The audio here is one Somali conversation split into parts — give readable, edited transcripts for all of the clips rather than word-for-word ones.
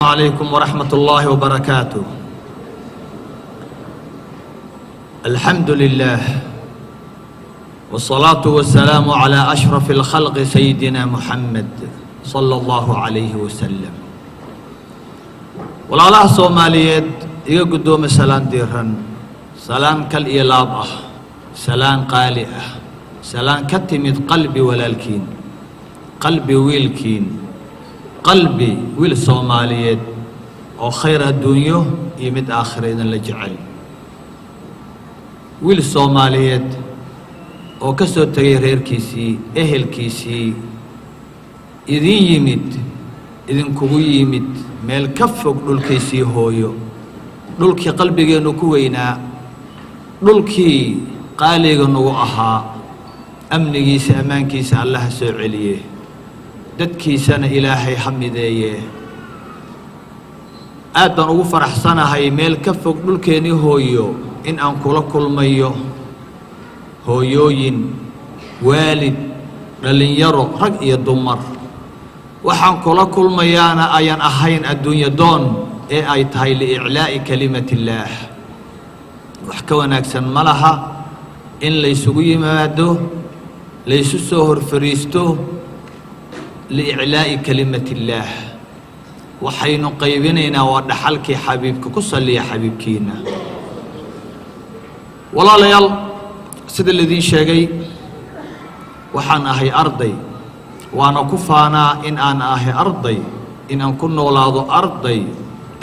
عليكم ورحمة الله وبركاته. الحمد لله والصلاة والسلام على أشرف الخلق سيدنا محمد صلى الله عليه وسلم. Walaalaha Soomaaliyeed, iga guddooma salaan diiran, salaan kal iyo laab ah, salaan qaali ah, salaan ka timid qalbi walaalkiin, qalbi wiilkiin, qalbi wiil Soomaaliyeed oo khayr adduunyo iyo mid aakhira idin la jecel, wiil Soomaaliyeed oo ka soo tegay reerkiisii, ehelkiisii, idin yimid, idinkugu yimid meel ka fog dhulkiisii hooyo, dhulkii qalbigeennu ku weynaa, dhulkii qaaliga nagu ahaa. Amnigiisa, ammaankiisa Allaha soo celiye, dadkiisana Ilaahay ha mideeye. Aad baan ugu faraxsanahay meel ka fog dhulkeennii hooyo in aan kula kulmayo hooyooyin, waalid, dhallinyaro, rag iyo dumar. Waxaan kula kulmayaana ayaan ahayn adduunyo doon ee ay tahay liiclaa'i kalimati illaah. Wax ka wanaagsan ma laha in laysugu yimaado, laysu soo hor fariisto liiclaa'i kalimati illaah. Waxaynu qaybinaynaa waa dhaxalkii xabiibka. Ku salliya xabiibkiina. Walaalayaal, sida laidiin sheegay, waxaan ahay arday, waana ku faanaa in aan ahay arday, in aan ku noolaado arday.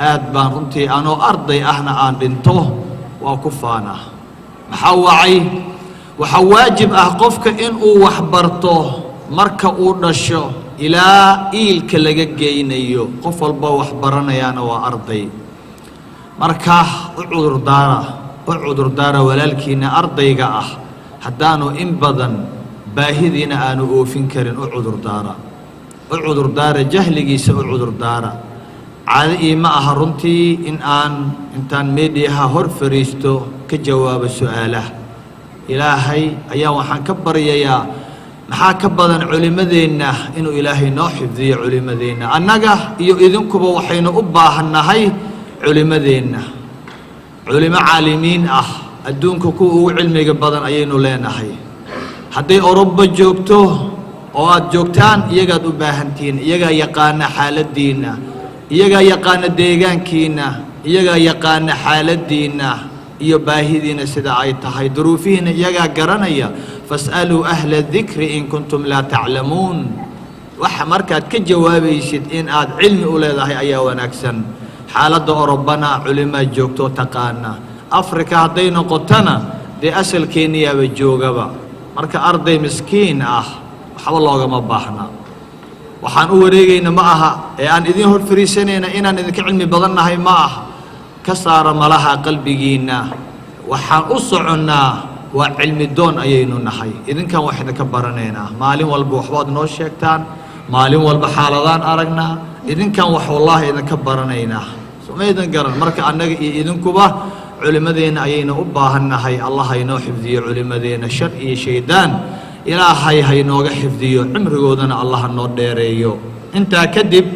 Aad baan runtii, anoo arday ahna aan dhinto, waa ku faanaa. Maxaa wacay? Waxaa waajib ah qofka inuu wax barto marka uu dhasho ilaa iilka laga geynayo. Qof walba wax baranayaana waa arday. Marka u cudurdaara, u cudurdaara walaalkiina ardayga ah haddaanu in badan baahidiina aanu oofin karin. U cudurdaara, u cudurdaara jahligiisa, u cudurdaara. Caado ii ma aha runtii in aan intaan meediyaha hor fariisto ka jawaabo su-aalaha. Ilaahay ayaa waxaan ka baryayaa, maxaa ka badan culimmadeenna, inuu Ilaahay noo xifdiyo culimmadeenna. Annaga iyo idinkuba waxaynu u baahannahay culimmadeenna. Culimo caalimiin ah, adduunka kuwa ugu cilmiga badan ayaynu leenahay. Hadday Oroba joogto oo aada joogtaan, iyagaad u baahantihiin. Iyagaa yaqaana xaaladdiinna, iyagaa yaqaana deegaankiinna, iyagaa yaqaana xaaladdiinna iyo baahidiina sida ay tahay, duruufihiina iyagaa garanaya. فاسألوا أهل الذكر إن كنتم لا تعلمون. Waxa markaad ka jawaabaysid in aad cilmi u leedahay ayaa wanaagsan. Xaaladda Orobana culimaa joogto taqaana. Africa hadday noqotona, dee asalkeenniyaaba joogaba. Marka arday miskiin ah waxba loogama baahna. Waxaan u wareegayna ma aha ee aan idin hor fariisanayna inaan idinka cilmi badan nahay, ma aha. Ka saara malaha qalbigiinna. Waxaan u soconnaa waa cilmi doon ayaynu nahay. Idinkan wax idinka baranaynaa. Maalin walba waxbaad noo sheegtaan, maalin walba xaaladaan aragnaa, idinkan wax wallaahi idinka baranaynaa. Soma idin garan? Marka annaga iyo idinkuba culimmadeenna ayaynu u baahan nahay. Allah haynoo xifdiyo culimmadeenna, shar iyo shaydaan Ilaahay haynooga xifdiyo, cimrigoodana Allah noo dheereeyo. Intaa kadib,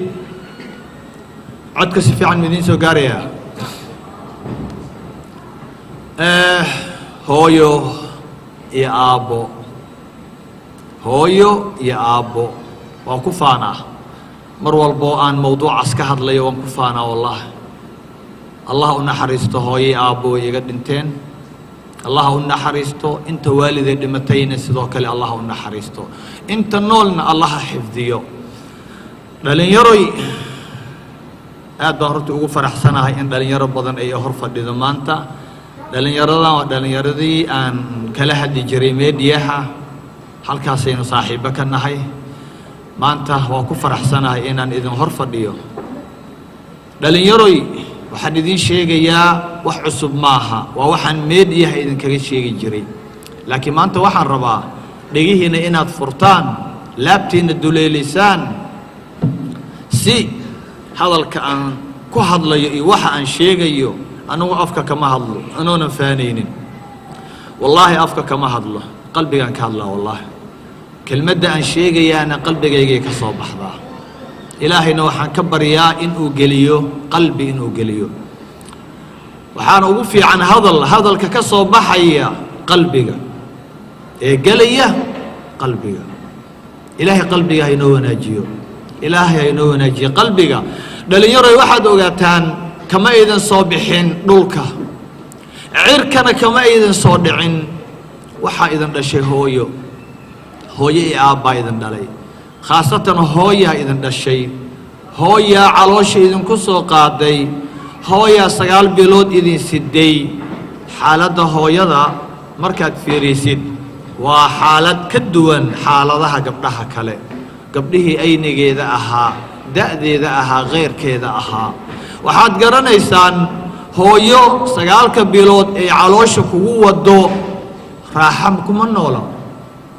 codka si fiican ma idiin soo gaarayaa? Hooyo iyo aabbo, hooyo iyo aabbo, waan ku faanaa. Mar walbo aan mawduucaas ka hadlayo waan ku faanaa wallahi. Allah u naxariisto hooyo iyo aabbo, way iga dhinteen. Allah u naxariisto inta waaliday dhimatayna, sidoo kale Allah u naxariisto. Inta noolna Allaha xifdiyo. Dhalinyaroy, aad baan runtii ugu faraxsanahay in dhalinyaro badan ay hor fadhido maanta. Dhalinyaradan waa dhalinyaradii aan kala hadli jiray meediyaha, halkaasaynu saaxiibo ka nahay. Maanta waan ku faraxsanahay inaan idin hor fadhiyo. Dhalinyaroy, waxaan idiin sheegayaa wax cusub maaha, waa waxaan meediyaha idinkaga sheegi jiray, laakiin maanta waxaan rabaa dhegihiina inaad furtaan, laabtiina duleelisaan, si hadalka aan ku hadlayo iyo waxa aan sheegayo. Anugu afka kama hadlo, anoonan faanaynin, wallaahi afka kama hadlo, qalbigaan ka hadlaa. Wallaahi, kelmadda aan sheegayaana qalbigaygay ka soo baxdaa. Ilaahayna waxaan ka baryaa inuu geliyo qalbi, inuu geliyo. Waxaana ugu fiican hadal, hadalka ka soo baxaya qalbiga ee gelaya qalbiga. Ilaahay qalbiga ha inoo wanaajiyo, Ilaahay ha inoo wanaajiyo qalbiga. Dhalinyaroy, waxaad ogaataan kama aydan soo bixin dhulka, cirkana kama aydan soo dhicin. Waxaa idin dhashay hooyo, hooyo iyo aabbaa idin dhalay, khaasatan hooyaa idin dhashay, hooyaa caloosha idinku soo qaaday, hooyaa 9 bilood idin siday. Xaaladda hooyada markaad fiirisid waa xaalad ka duwan xaaladaha gabdhaha kale, gabdhihii aynigeeda ahaa, da'deeda ahaa, khayrkeeda ahaa. Waxaad garanaysaan hooyo 9ka bilood ee caloosha kugu wado raaxa kuma noola,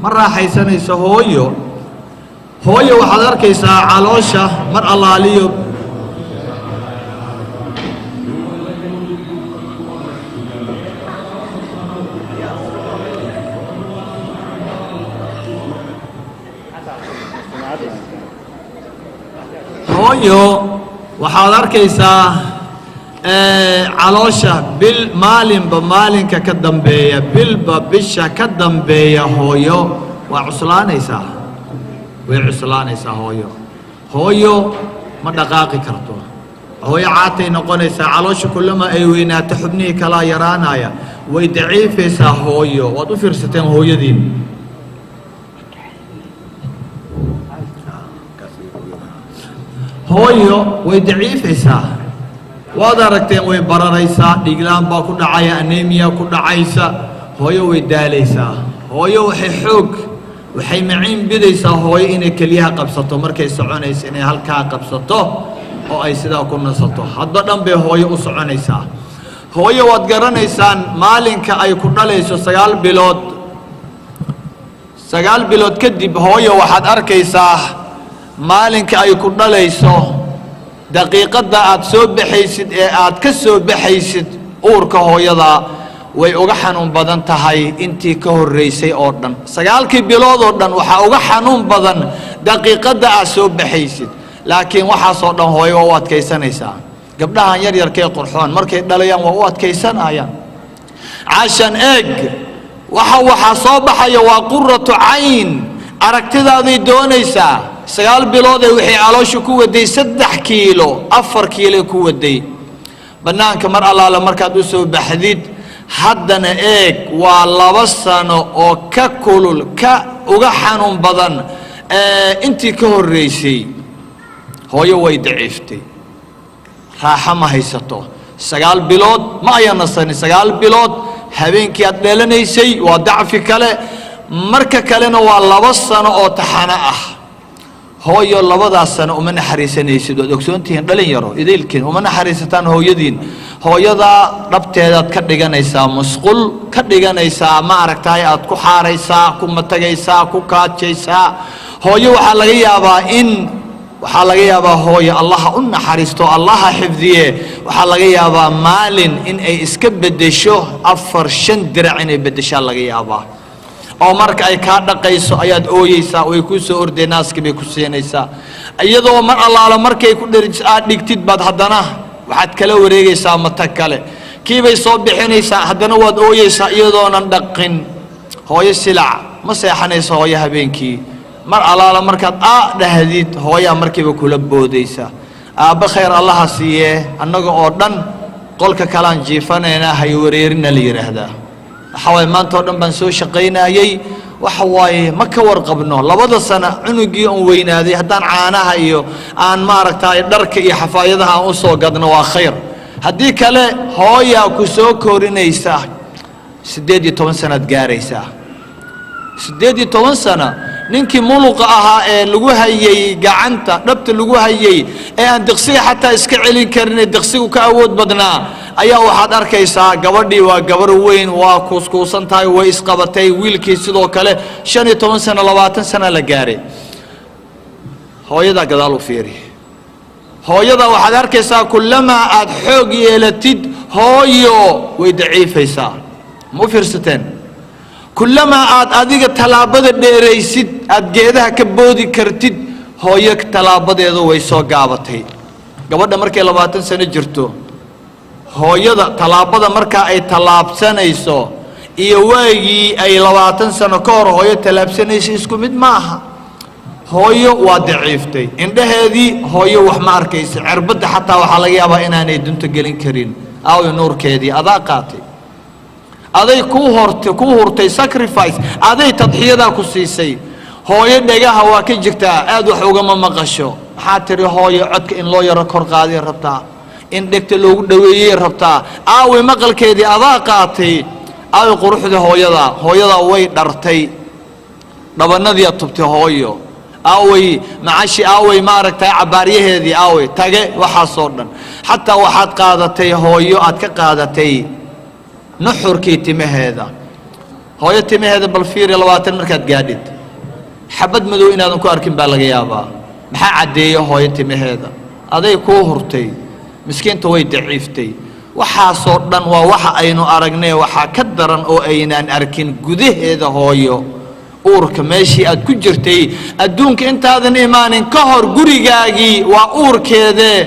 ma raaxaysanayso hooyo. Hooyo waxaad arkaysaa caloosha mar allaaliyo hooyo waxaad arkaysaa caloosha bil maalinba maalinka ka dambeeya, bilba bisha ka dambeeya, hooyo waa cuslaanaysaa, way cuslaanaysaa hooyo. Hooyo ma dhaqaaqi karto, hooyo caatay noqonaysaa. Caloosha kullama ay weynaato xubnihii kalaa yaraanaya, way daciifaysaa hooyo. Waad u fiirsateen hooyadiin? Hooyo way daciifaysaa, waad aragteen, way bararaysaa, dhiiglaan baa ku dhacaya, anemia ku dhacaysa. Hooyo way daalaysaa, hooyo waxay xoog waxay maciin bidaysaa hooyo inay keliyaha qabsato markay soconayso, inay halkaa qabsato oo ay sidaa ku nasato. Haddo dhan bay hooyo u soconaysaa. Hooyo waad garanaysaan maalinka ay ku dhalayso 9 bilood, 9 bilood kadib hooyo waxaad arkaysaa maalinka ay ku dhalayso, daqiiqadda aad soo baxaysid ee aad ka soo baxaysid uurka hooyada way uga xanuun badan tahay intii ka horreysay oo dhan. 9kii bilood oo dhan waxaa uga xanuun badan daqiiqadda aad soo baxaysid. Laakiin waxaasoo dhan hooyo waa u adkaysanaysaa. Gabdhahan yar yarkee qurxoon markay dhalayaan waa u adkaysanayaan. Cashan eeg, waxaa soo baxaya waa quratu cayn, aragtidaaday doonaysaa. 9 biloodee waxay caloosha ku waday 3 kiilo, 4 kiilo ku waday bannaanka. Mar allaale markaad u soo baxdid haddana eeg, waa 2 sano oo ka kulul, ka uga xanuun badan intii ka horreysay. Hooyo way daciiftay, raaxo ma haysato. 9 bilood ma ayaa nasanin. 9 bilood habeenkii aad dheelanaysay waa dacfi kale, marka kalena waa 2 sano oo taxano ah. Hooyo labadaas sano uma naxariisanaysid, waad ogsoontihiin dhalin yaro idaylkiin, uma naxariisataan hooyadiin. Hooyadaa dhabteedaad ka dhiganaysaa musqul, ka dhiganaysaa ma aragtaay, aad ku xaaraysaa, ku matagaysaa, ku kaajaysaa. Hooyo waxaa laga yaabaa in waxaa laga yaabaa hooyo Allaha u naxariisto, Allaha xifdiye, waxaa laga yaabaa maalin in ay iska beddesho 4 5 dirac inay beddeshaa laga yaabaa. Oo marka ay kaa dhaqayso ayaad ooyeysaa, way kuu soo ordee, naaskii bay ku siinaysaa. Iyadoo mar allaala markay ku dherijis aad dhigtid baad haddana waxaad kala wareegaysaa matag kale, kiibay soo bixinaysaa, haddana waad ooyeysaa iyadoonan dhaqin. Hooyo silac ma seexanayso hooyo habeenkii. Mar allaala markaad aa dhahdid hooyaa markiiba kula boodaysa. Aabba khayr Allaha siiyee, annaga oo dhan qolka kalaan jiifanaynaa, hay wareerina la yidhaahdaa. Waxa waaye maanta oo dhan baan soo shaqaynayey, waxa waaye ma ka warqabno 2da sano cunugii oon weynaaday. Haddaan caanaha iyo aan maaragtay dharka iyo xafaayadaha aan u soo gadno waa khayr, haddii kale hooyaa ku soo korinaysa. 18 sanaad gaaraysaa, 18 sano ninkii muluqa ahaa ee lagu hayey gacanta dhabta lagu hayey ee aan diqsiga xataa iska celin karin ee diqsigu ka awood badnaa ayaa waxaad arkaysaa gabadhii waa gabar weyn, waa kuuskuusan tahay, way isqabatay. Wiilkii sidoo kale 15 sano, 20 sano la gaaray. Hooyadaa gadaal u fiiri. Hooyada waxaad arkaysaa kullamaa aad xoog yeelatid hooyo way daciifaysaa. Ma u fiirsateen? Kullamaa aad adiga tallaabada dheeraysid, aad geedaha ka boodi kartid, Hooyo tallaabadeedu way soo gaabatay. Gabadha markay 20 sano jirto, hooyada tallaabada markaa ay tallaabsanayso iyo waagii ay 20 sano ka hor hooyo tallaabsanaysa isku mid ma aha. Hooyo waa daciiftay, indhaheedii hooyo wax ma arkaysa, cirbadda xataa waxaa laga yaabaa inaanay dunto gelin karin. Aawi nuurkeedii? Adaa qaatay, aday kuu hortay, kuu hurtay, sacrifice aday tadxiyadaa ku siisay. Hooyo dhegaha waa ka jirtaa, aad wax ugama maqasho. Maxaa tiri hooyo? Codka in loo yaro kor qaaday rabtaa, in dhegta loogu dhoweeyey rabtaa. Aawi maqalkeedii? Adaa qaatay. Aawi quruxda hooyada? Hooyadaa way dhartay, dhabanadiia tubtay hooyo. Aaway macashi? Aaway maaragtay cabaaryaheedii? Aaway tage? Waxaasoo dhan xataa waxaad qaadatay hooyo, aad ka qaadatay nuxurkii timaheeda. Hooyo timaheeda bal fiiri, 20 markaad gaadhid xabad madow inaadan ku arkin baa laga yaabaa. Maxaa caddeeya hooyo timaheeda? Aday kuu hurtay. Miskiinta way daciiftay. Waxaasoo dhan waa waxa aynu aragnay. Waxaa ka daran oo aynaan arkin gudaheeda hooyo, uurka meeshii aad ku jirtay, adduunka intaadan imaanin ka hor, gurigaagii waa uurkeedee.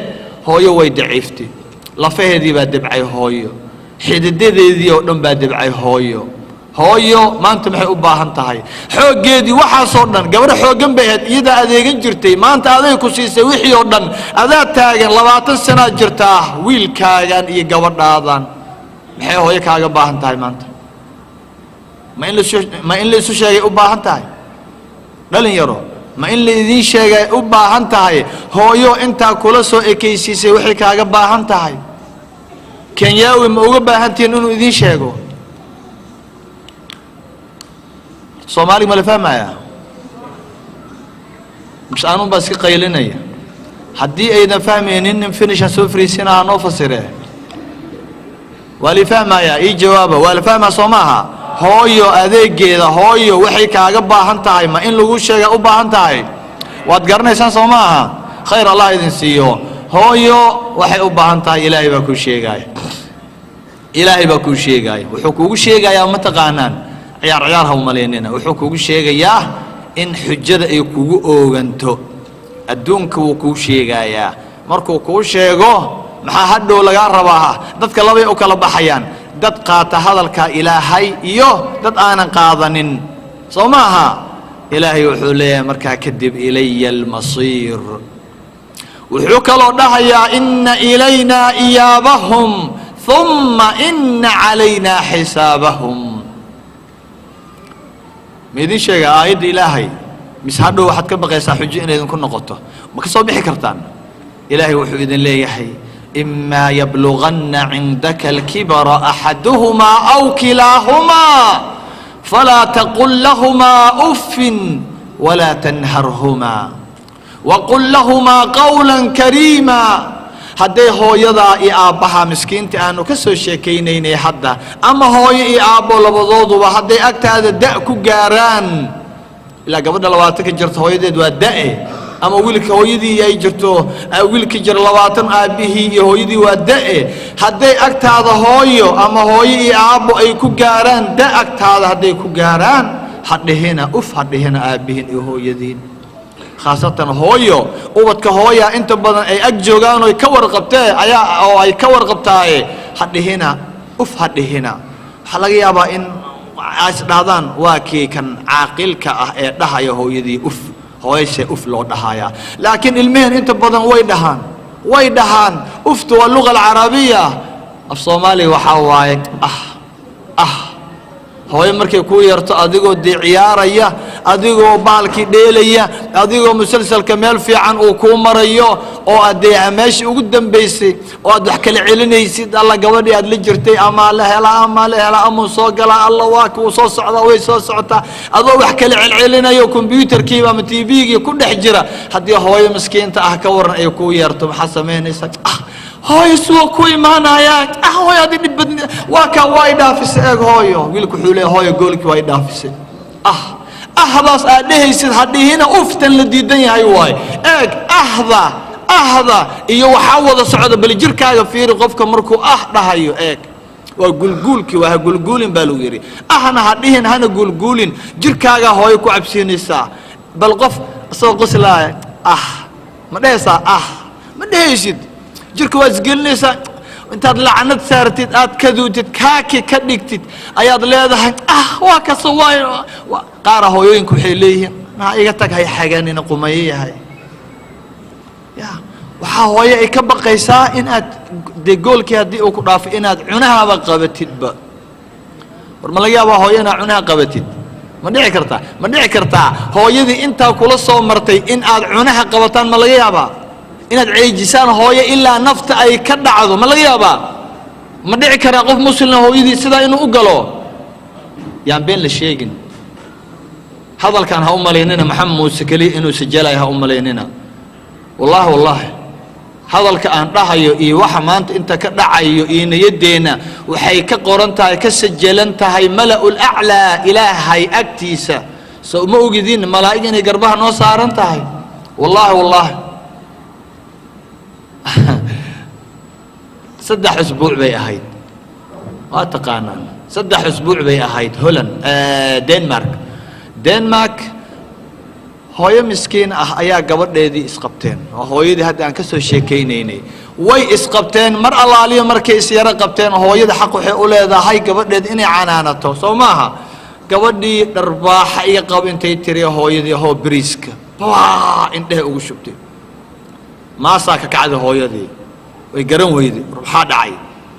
Hooyo way daciiftay, lafaheedii baa debcay hooyo, xididadeedii oo dhan baa debcay hooyo. Hooyo maanta maxay u baahan tahay? Xooggeedii waxaasoo dhan, gabadho xooggan bay ahayd, iyadaa adeegan jirtay, maanta aday ku siisay wixii oo dhan. Adaa taagan, 20 sanaad jirtaa. Wiilkaagan iyo gabadhaadan maxay hooyo kaaga baahan tahay maanta? Ma in la isu sheegay u baahan tahay? Dhalinyaro, ma in la idiin sheegay u baahan tahay hooyo intaa kula soo ekaysiisay waxay kaaga baahan tahay? Kenyaawi ma uga baahan tihiin inuu idiin sheego? Soomaaliga ma la fahmaya mise anun baa iska qaylinaya? Haddii aydan fahmaynin, nin finishan soo fariisinaha noo fasiree. Waa li fahmayaa? Ii jawaaba. Waa la fahmaa, soo maaha? Hooyo adeegeeda, hooyo waxay kaaga baahan tahay, ma in lagu sheega u baahan tahay? Waad garanaysaan, soo maaha? Khayr Allah idin siiyo. Hooyo waxay u baahan tahay Ilaahay baa kuu sheegaaya, Ilaahay baa kuu sheegaaya. Wuxuu kuugu sheegayaa, ma taqaanaan, ciyaar ciyaar ha umalaynina. Wuxuu kuugu sheegayaa in xujada ay kugu ooganto adduunka. Wuu kuu sheegayaa. Markuu kuu sheego, maxaa hadhow lagaa rabaa? Dadka labay u kala baxayaan: dad qaata hadalka Ilaahay iyo dad aanan qaadanin, soo maaha? Ilaahay wuxuu leeyahay markaa kadib: "Ilaya almasiir." Wuxuu kaloo dhahayaa: "Ina ilaynaa iyaabahum ثuma ina calaynaa xisaabahum." Ma idin sheega aayadda Ilaahay mise hadhow waxaad ka baqaysaa xujo inay idinku noqoto? Ma ka soo bixi kartaan? Ilaahay wuxuu idin leeyahay: "Imaa yabluganna cindaka alkibara axaduhumaa aw kilaahumaa falaa taqul lahumaa uffin walaa tanharhumaa waqul lahumaa qawla kariima." Hadday hooyadaa iyo aabbaha miskiinta aanu ka soo sheekaynaynay hadda, ama hooyo iyo aabbo labadooduba, hadday agtaada da' ku gaaraan, ilaa gabadha 20-ka jirta hooyadeed waa da'e, ama wiilka hooyadii ay jirto, wiilka jira 20 aabbihii iyo hooyadii waa da'e. Hadday agtaada hooyo ama hooyo iyo aabbo ay ku gaaraan da agtaada, hadday ku gaaraan, ha dhihina uf, ha dhihina aabbihiin iyo hooyadiin, khaasatan hooyo. Ubadka hooya inta badan ay ag joogaan oy ka warqabtee ayaa oo ay ka warqabtaaye, ha dhihina uf, ha dhihina. Waxaa laga yaabaa in is dhahdaan: "Waa kii kan caaqilka ah ee dhahaya hooyadii uf, hooyashe uf loo dhahayaa?" Laakiin ilmiheen inta badan way dhahaan, way dhahaan. Ufta waa luga alcarabiya, af Soomaaliga waxaa waaye ah ah. Hooyo markay kuu yeerto, adigoo dee ciyaaraya, adigoo baalkii dheelaya, adigoo musalsalka meel fiican uu kuu marayo oo aad dee meeshii ugu dambaysay oo aad wax kala celinaysid, alla gabadhii aad la jirtay ama la helaa ama la helaa amuu soo galaa, alla waa kuu soo socdaa, way soo socotaa, adoo wax kala celcelinayo combyuterkiiba ama TV-gii ku dhex jira, haddii hooyo miskiinta ah ka waran ay kuu yeerto, maxaa samaynaysaa? "Ah hooyo, suwa ku imaanayaa. Ah hooyo, adi dhib badni, waa kaa, waa i dhaafisay." Eeg hooyo, wiilku wuxuu leeyahay: "Hooyo, goolkii waa i dhaafisay." Ah ahdaas aad dhehaysid ha dhihina, uftan la diidan yahay waayo. Eeg, ahda ahda iyo waxaa wada socda. Bal jirkaaga fiiri qofka markuu ah dhahayo. Eeg, waa guulguulkii, waa ha guulguulin baa lagu yidhi. Ahna ha dhihin, hana guulguulin. Jirkaagaa hooyo ku cabsiinaysaa. Bal qof isagoo qoslaaya Ah, ma dhehaysaa? Ah, ma dhehaysid. Jirka waad isgelinaysaa. Intaad lacnad saartid, aad kaduutid, kaaki ka dhigtid, ayaad leedahay: "Ah, waa kaso." Waa qaara hooyooyinku waxay leeyihiin: "Naa, iga tag, hay xaganina, qumayo yahay." Ya, waxaa hooye ay ka baqaysaa in aad dee goolkii haddii uu ku dhaafo inaad cunahaba qabatidba. War, ma laga yaabaa hooyo inaad cunaha qabatid? Ma dhici kartaa? Ma dhici kartaa hooyadii intaa kula soo martay in aad cunaha qabataan? Ma laga yaabaa inaad ceejisaan hooyo ilaa nafta ay ka dhacdo? Ma laga yaabaa? Ma dhici karaa qof muslima hooyadii sidaa inuu u galo? Yaan been la sheegin. Hadalkan ha u malaynina Maxamed Muuse keliya inuu sajalaya, ha u malaynina. Wallahi, wallahi, hadalka aan dhahayo iyo waxa maanta inta ka dhacayo iyo niyaddeenna waxay ka qoran tahay, ka sajalan tahay mala-ul aclaa, Ilaahay agtiisa. So ma ogidin malaa'ig inay garbaha noo saaran tahay? Wallahi, wallahi, 3 usbuuc bay ahayd, waa taqaanaan, 3 usbuuc bay ahayd. Holland, Denmark, Denmark, hooyo miskiin ah ayaa gabadheedii isqabteen. Oo hooyadii hadda aan ka soo sheekaynaynay way isqabteen. Mar allaaliyo markay isyaro qabteen, hooyada xaq waxay u leedahay gabadheed inay canaanato, soo maaha? Gabadhii dharbaaxa iyo qab intay tiri hooyadii, hoo beriiska baa indhehe ugu shubtay. Maasaa ka kacday hooyadii, way garan weyday. War, maxaa dhacay?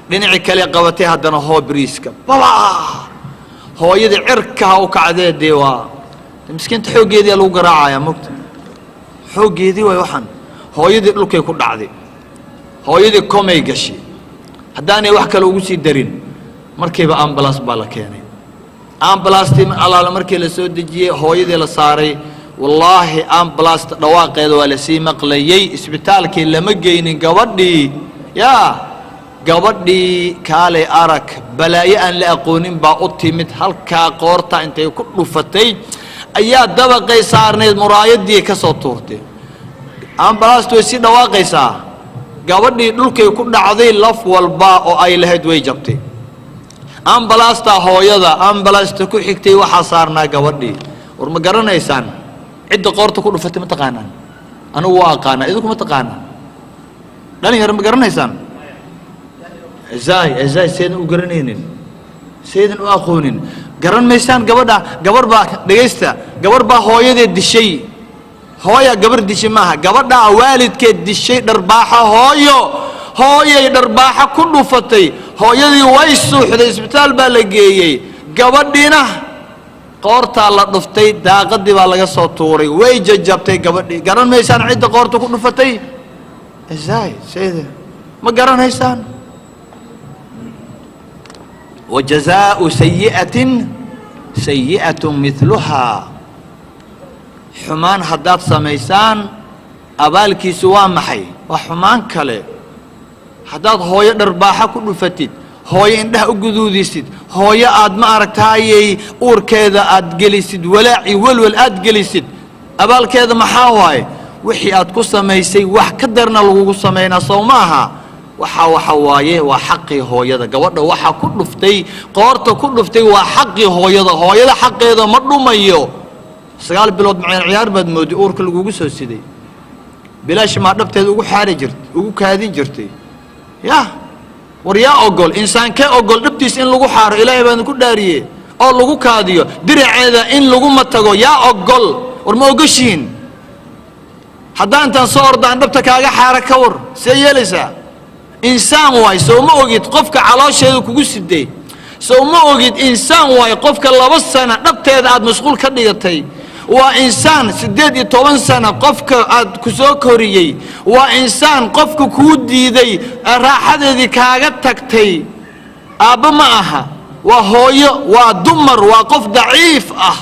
Dhinacii kale qabatay haddana, hoo beriiska baba. Hooyadii cirka ha u kacdee. Dee waa miskiinta, xooggeedii lagu garaacayaa mogta, xooggeedii waay waxaan. Hooyadii dhulkay ku dhacday, hooyadii komay gashay. Haddaanay wax kale ugu sii darin, markiiba ambulance baa la keenay. Ambulastii allaale markii la soo dejiyey, hooyadii la saaray, wallaahi ambulasta dhawaaqeeda waa lasii maqlayey. Isbitaalkii lama geynin gabadhii. Yaa gabadhii, kaalay arag, balaayo aan la aqoonin baa u timid. Halkaa qoorta intay ku dhufatay ayaa dabaqay saarnayd muraayadii ka soo tuurtay. Ambalastu way sii dhawaaqaysaa. Gabadhii dhulkay ku dhacday, laf walba oo ay lahayd way jabtay. Ambalasta hooyada, ambalasta ku xigtay waxaa saarnaa gabadhii. War, ma garanaysaan cidda qoorta ku dhufatay? Ma taqaanaan? Anigu waa aqaanaa, idinku ma taqaanaan? Dhalinyaro, ma garanaysaan? Zay zay, seedan u garanaynin, seedan u aqoonin, garan maysaan gabadha. Gabarh baa, dhegaysta, gabarh baa hooyadeed dishay. Hooya gabar dishay maaha, gabadhaa waalidkeed dishay. Dharbaaxa hooyo, hooyay dharbaaxo ku dhufatay. Hooyadii way suuxday, isbitaal baa la geeyey. Gabadhiina qoortaa la dhuftay, daaqadii baa laga soo tuuray, way jajabtay gabadhii. Garan maysaan cidda qoorta ku dhufatay? Zay sayde, ma garanaysaan? Wajazaau sayi'atin sayi'atu midluhaa. Xumaan haddaad samaysaan, abaalkiisu waa maxay? Waa xumaan kale. Haddaad hooyo dharbaaxa ku dhufatid, hooyo indhaha u guduudisid, hooyo aad ma aragtaayey uurkeeda aad gelisid walaaci, welwel aad gelisid, abaalkeeda maxaa waaye? Wixii aad ku samaysay wax ka darna lagugu samaynaa, sow maaha? Waxa waaye waa xaqii hooyada. Gabadha waxaa ku dhuftay, qoorta ku dhuftay, waa xaqii hooyada. Hooyada xaqeeda ma dhumayo. 9 bilood maceen ciyaar baad moodi uurka lagugu soo siday? Bilaash maa dhabteeda ugu xaari jirt, ugu kaadin jirtay? Ya war, yaa ogol? Insaankee ogol dhabtiis in lagu xaaro? Ilaahay baan ku dhaariye, oo lagu kaadiyo diraceeda, in laguma tago, yaa ogol? War, ma ogoshiin? Haddaan intaan soo ordaan dhabta kaaga xaara, ka war, see yeelaysaa? Insaan waay, sow ma ogid? Qofka caloosheeda kugu siday, sow ma ogid? Insaan waay. Qofka 2 sano dhabteeda aad mashquul ka dhigatay waa insaan. 18 sano qofka aad ku soo koriyey waa insaan. Qofka kuu diiday, raaxadeedii kaaga tagtay, aabba ma aha, waa hooyo, waa dumar, waa qof daciif ah.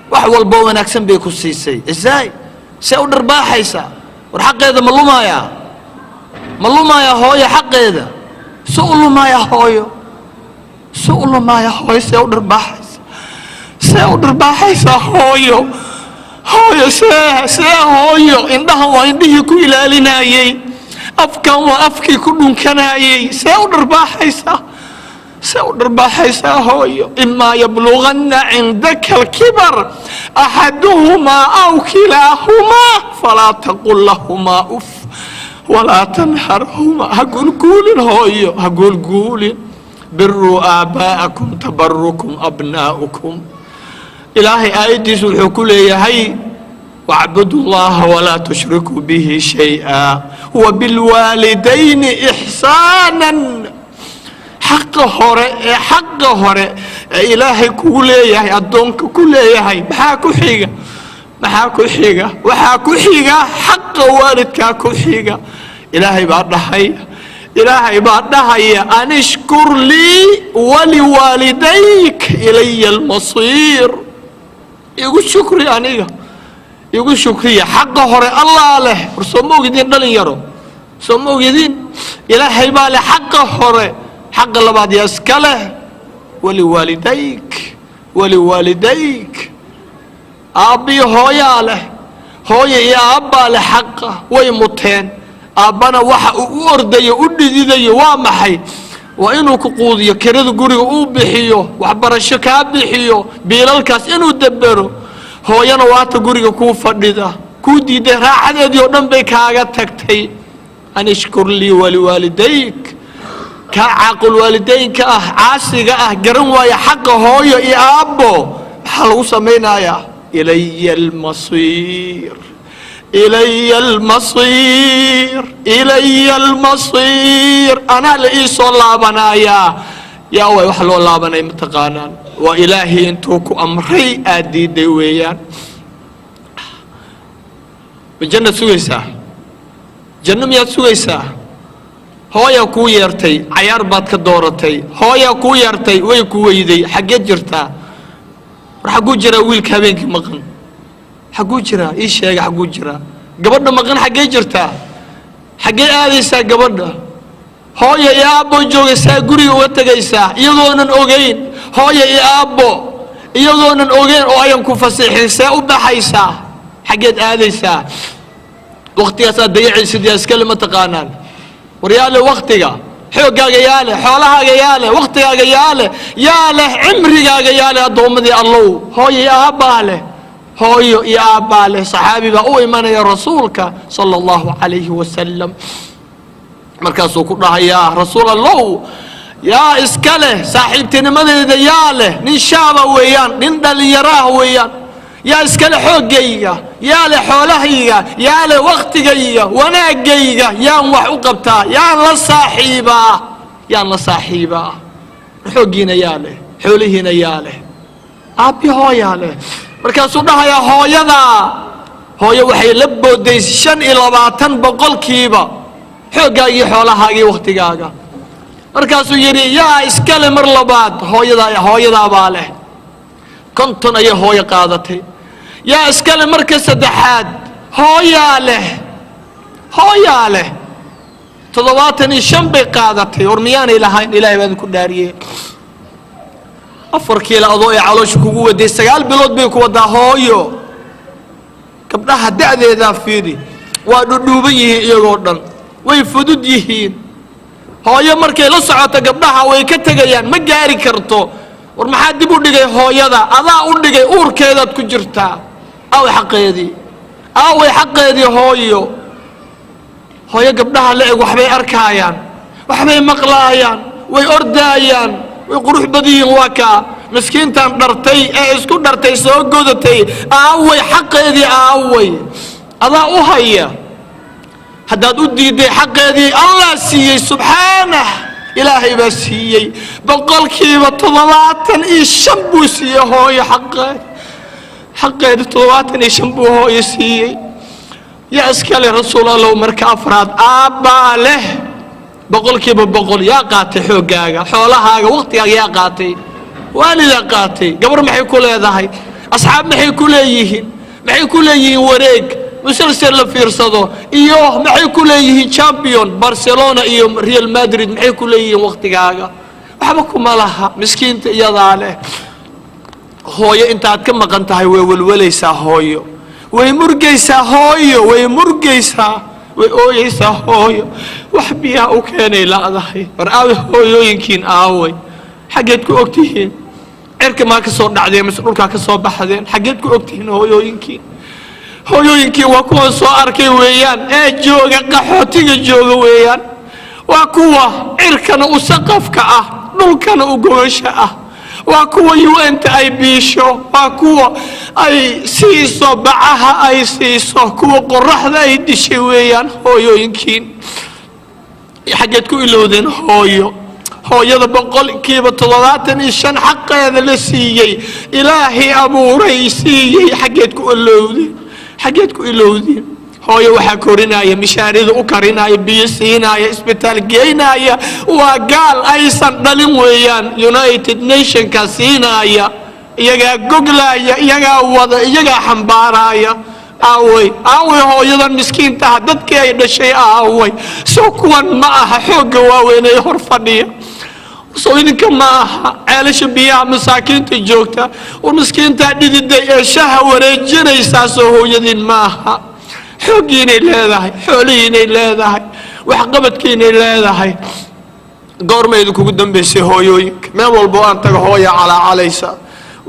Wax walboo wanaagsan bay ku siisay. Isaay see u dharbaaxaysaa? War, xaqeeda ma lumaayaa? Ma lumaayaa hooyo xaqeeda? Se u lumaayaa hooyo? Se u lumaayaa hooyo? See u dharbaaxaysa? See u dharbaaxaysaa hooyo? Hooyo, see hooyo? Indhahan waa indhihii ku ilaalinayey, afkan waa afkii ku dhunkanayey. See u dharbaaxaysaa? See u dharbaaxaysaa hooyo? Imaa yabluganna cindaka alkibar axaduhumaa aw kilaahumaa falaa taqul lahumaa uf walaa tanharhumaa. Ha guulguulin hooyo, ha guulguulin. Biruu aabaa'akum tabarukum abnaa'ukum. Ilaahay aayaddiisu wuxuu ku leeyahay: wacbudu llaha walaa tushrikuu bihi shayئa wabilwaalidayni ixsaana. Xaqa hore ee xaqa hore ee Ilaahay kugu leeyahay, addoonka ku leeyahay, maxaa ku xiga? Maxaa ku xiga? Waxaa ku xiga xaqa waalidkaa ku xiga. Ilaahay baa dhahaya, Ilaahay baa dhahaya: an ishkur lii waliwaalidayk ilaya almasiir. Igu shukri, aniga igu shukriya. Xaqa hore Allaa leh. War soo ma ogidin, dhalin yaro? Soo ma ogidin? Ilaahay baa leh xaqa hore. Xaqa labaad yaa iska leh? Waliwaalidayk, waliwaalidayk. Aabbiyo hooyaa leh, hooya iyo aabbaa leh xaqa. Way muteen. Aabbana waxa uu u ordayo, u dhididayo waa maxay? Waa inuu ku quudiyo, kirada guriga uu bixiyo, waxbarasho kaa bixiyo, biilalkaas inuu debero. Hooyana waata guriga kuu fadhida, kuu diiday raaxadeedii oo dhan bay kaaga tagtay. An ishkur lii waliwaalidayk. Kaa caaqul waalidaynka ah, caasiga ah, garan waaya xaqa hooyo iyo aabbo, maxaa lagu samaynayaa? Ilaya almasiir, ilaya almasiir, ilaya almasiir. Anaa la ii soo laabanayaa. Yaa way wax loo laabanay mataqaanaan? Waa Ilaahay intuu ku amray aad diiday weeyaan. Ma jannaad sugaysaa? Janno miyaad sugaysaa? Hooyaa kuu yeertay, cayaar baad ka dooratay. Hooyaa kuu yeertay, way ku weyday. Xaggeed jirtaa? War xagguu jiraa wiilka habeenkii maqan? Xagguu jiraa? Ii sheega, xagguu jiraa? Gabadha maqan xaggee jirtaa? Xaggee aadaysaa gabadha? Hooya iyo aabbo joogaysaa, guriga uga tegaysaa iyagoonan ogeyn. Hooya iyo aabbo iyagoonan ogeyn oo ayan ku fasixin, see u baxaysaa? Xaggeed aadaysaa? Waktigaas aad dayacaysid yaa iskale, ma taqaanaan? Waryaale, waktiga xooggaaga yaale, xoolahaaga yaale, waktigaaga yaale, yaa leh? Cimrigaaga yaale? Addoommadii Allow, hooyo iyo aabbaa leh, hooyo iyo aabbaa leh. Saxaabi baa u imanaya Rasuulka sala allahu calayhi wasalam. Markaasuu ku dhahayaa: Rasuul Allow, yaa iska leh saaxiibtinimadeeda? Yaa leh? Nin shaaba weeyaan, nin dhallinyaraah weeyaan. Yaa iska leh xooggayga? Yaa leh xoolahayga? Yaa leh waktigayga, wanaagayga? Yaan wax u qabtaa? Yaan la saaxiibaa? Yaan la saaxiibaa? Xooggiina yaa leh? Xoolihiina yaa leh? Aabbi hooyaa leh. Markaasuu dhahayaa: hooyadaa. Hooyo waxay la booday 25% xooggaagii, xoolahaagii, waktigaaga. Markaasuu yidhi: yaa iskale mar labaad? Hooyadaa, hooyadaabaa leh. 50 ayay hooyo qaadatay. Yaa iskale marka saddexaad? Hooyaa leh, hooyaa leh. 75 bay qaadatay. War miyaanay lahayn? Ilahay baa idinku dhaariyey. 4 kiilo adoo ay caloosha kugu waday, 9 bilood bay ku wadaa hooyo. Gabdhaha da'deedaa fiiri, waa dhudhuuban yihiin iyagoo dhan, way fudud yihiin. Hooyo markay la socoto gabdhaha way ka tegayaan, ma gaari karto. War maxaa dib u dhigay hooyada? Adaa u dhigay, uurkeedaad ku jirtaa. Aaway xaqeedii? Aaway xaqeedii hooyo? Hooyo gabdhaha la eg waxbay arkaayaan, waxbay maqlaayaan, way ordaayaan, way qurux badan yihiin. Waa kaa miskiintan dhartay ee isku dhartay, soo godatay. Aaway xaqeedii? Aaway? Adaa u haya. Haddaad u diiday xaqeedii Allah siiyey subxaanah, Ilaahay baa siiyey, 75% buu siiyey hooyo xaqeed. Xaqeedi 75 buu hooyo siiyey. Yaa iskale, Rasuul Allow? Marka afraad aabbaa leh, 100%. Yaa qaatay xooggaaga, xoolahaaga, waqtigaaga? Yaa qaatay? Waalidaa qaatay. Gabar maxay ku leedahay? Asxaab maxay ku leeyihiin? Maxay ku leeyihiin wareeg musalsel la fiirsado iyo maxay ku leeyihiin champion Barcelona iyo Real Madrid? Maxay ku leeyihiin waqtigaaga? Waxba kuma laha miskiinta, iyadaa leh. Hooyo intaad ka maqan tahay way welwalaysaa, hooyo way murgaysaa, hooyo way murgaysaa, way ooyeysaa. Hooyo wax biyaha u keenay la'dahay. War aaway hooyooyinkiin? Aaway? Xaggeed ku ogtihiin? Cirka maa ka soo dhacdeen mise dhulkaa ka soo baxdeen? Xaggeed ku ogtihiin hooyooyinkiin? Hooyooyinkii waa kuwan soo arkay weeyaan, ee jooga qaxootiga jooga weeyaan. Waa kuwa cirkana u saqafka ah, dhulkana u gogosha ah. Waa kuwa UN-ta ay biisho, waa kuwa ay siiso bacaha ay siiso, kuwa qoraxda ay dishay weeyaan hooyooyinkiin. Xaggeed ku ilowdeen hooyo? Hooyada 75% xaqeeda la siiyey, Ilaahay abuuray siiyey, xaggeed ku ilowdeen? Xaggeed ku ilowdeen? Hooyo waxaa korinaya, mishaarida u karinaya, biyo siinaya, isbitaal geynaya waa gaal aysan dhalin weeyaan. United Nationka siinaya, iyagaa goglaya, iyagaa wada, iyagaa xambaaraya. Aaway, aaway hooyadan miskiintaha? Dadkii ay dhashay aaway? Soo kuwan ma aha xoogga waaweyn ee hor fadhiya? Soo idinka ma aha ceelasha biyaha masaakiinta joogta oo miskiintaa dhididay ee shaha wareejinaysaa? Soo hooyadiin ma aha? Xooggiinay leedahay, xoolihiinay leedahay, waxqabadkiinay leedahay. Goorma idinkugu dambaysay hooyooyinka? Meel walbo aan tago hooya calaacalaysa: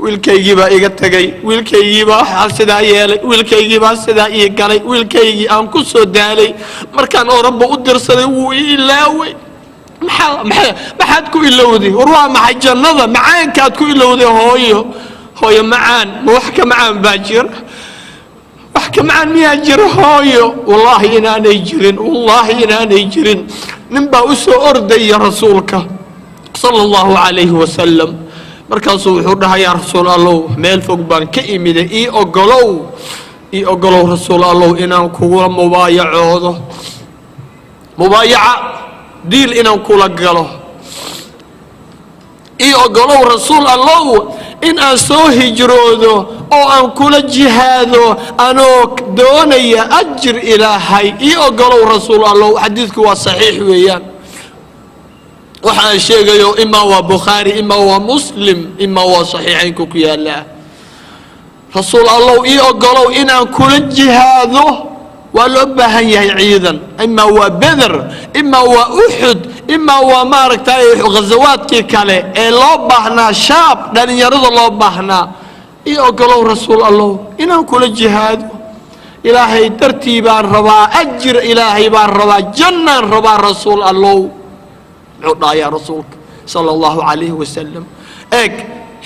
"Wiilkaygiibaa iga tegay, wiilkaygiibaa xal sidaa yeelay, wiilkaygiibaa sidaa ii galay, wiilkaygii aan ku soo daalay markaan oraba u dirsaday wuu ii ilaaway." Maxaa maxaa maxaad ku ilowday? War waa maxay jannada macaankaad ku ilowday? Hooyo, hooyo macaan, ma wax ka macaan baa jira? Wax ka macaan miyaa jira hooyo? Wallaahi inaanay jirin, wallaahi inaanay jirin. Nin baa u soo ordaya Rasuulka sala Allahu calayhi wasalam. Markaasuu wuxuu dhahayaa: "Rasuul Allow, meel fog baan ka imiday, ii ogolow, ii ogolow Rasuul Allow inaan kugula mubaayacoodo, mubaayaca diil inaan kula galo. Ii ogolow Rasuul Allow in aan soo hijroodo oo aan kula jihaado anoo doonaya ajir Ilaahay. Ii ogolow Rasuul Allow." Xadiidku waa saxiix weeyaan. Waxa aan sheegayo imaa waa Bukhaari, imaa waa Muslim, imaa waa saxiixaynku ku yaallaa. "Rasuul Allow, ii ogolow inaan kula jihaado. Waa loo baahan yahay ciidan, imaa waa Beder, imaa waa Uxud, imaa waa maaragtay ghazawaadkii kale ee loo baahnaa, shaab dhallinyarada loo baahnaa. Ii ogolow Rasuul Allow inaan kula jihaado. Ilaahay dartii baan rabaa, ajir Ilaahay baan rabaa, jannaan rabaa Rasuul Allow." Muxuu dhahayaa Rasuulka sala Allahu calayhi wasalam? Eeg,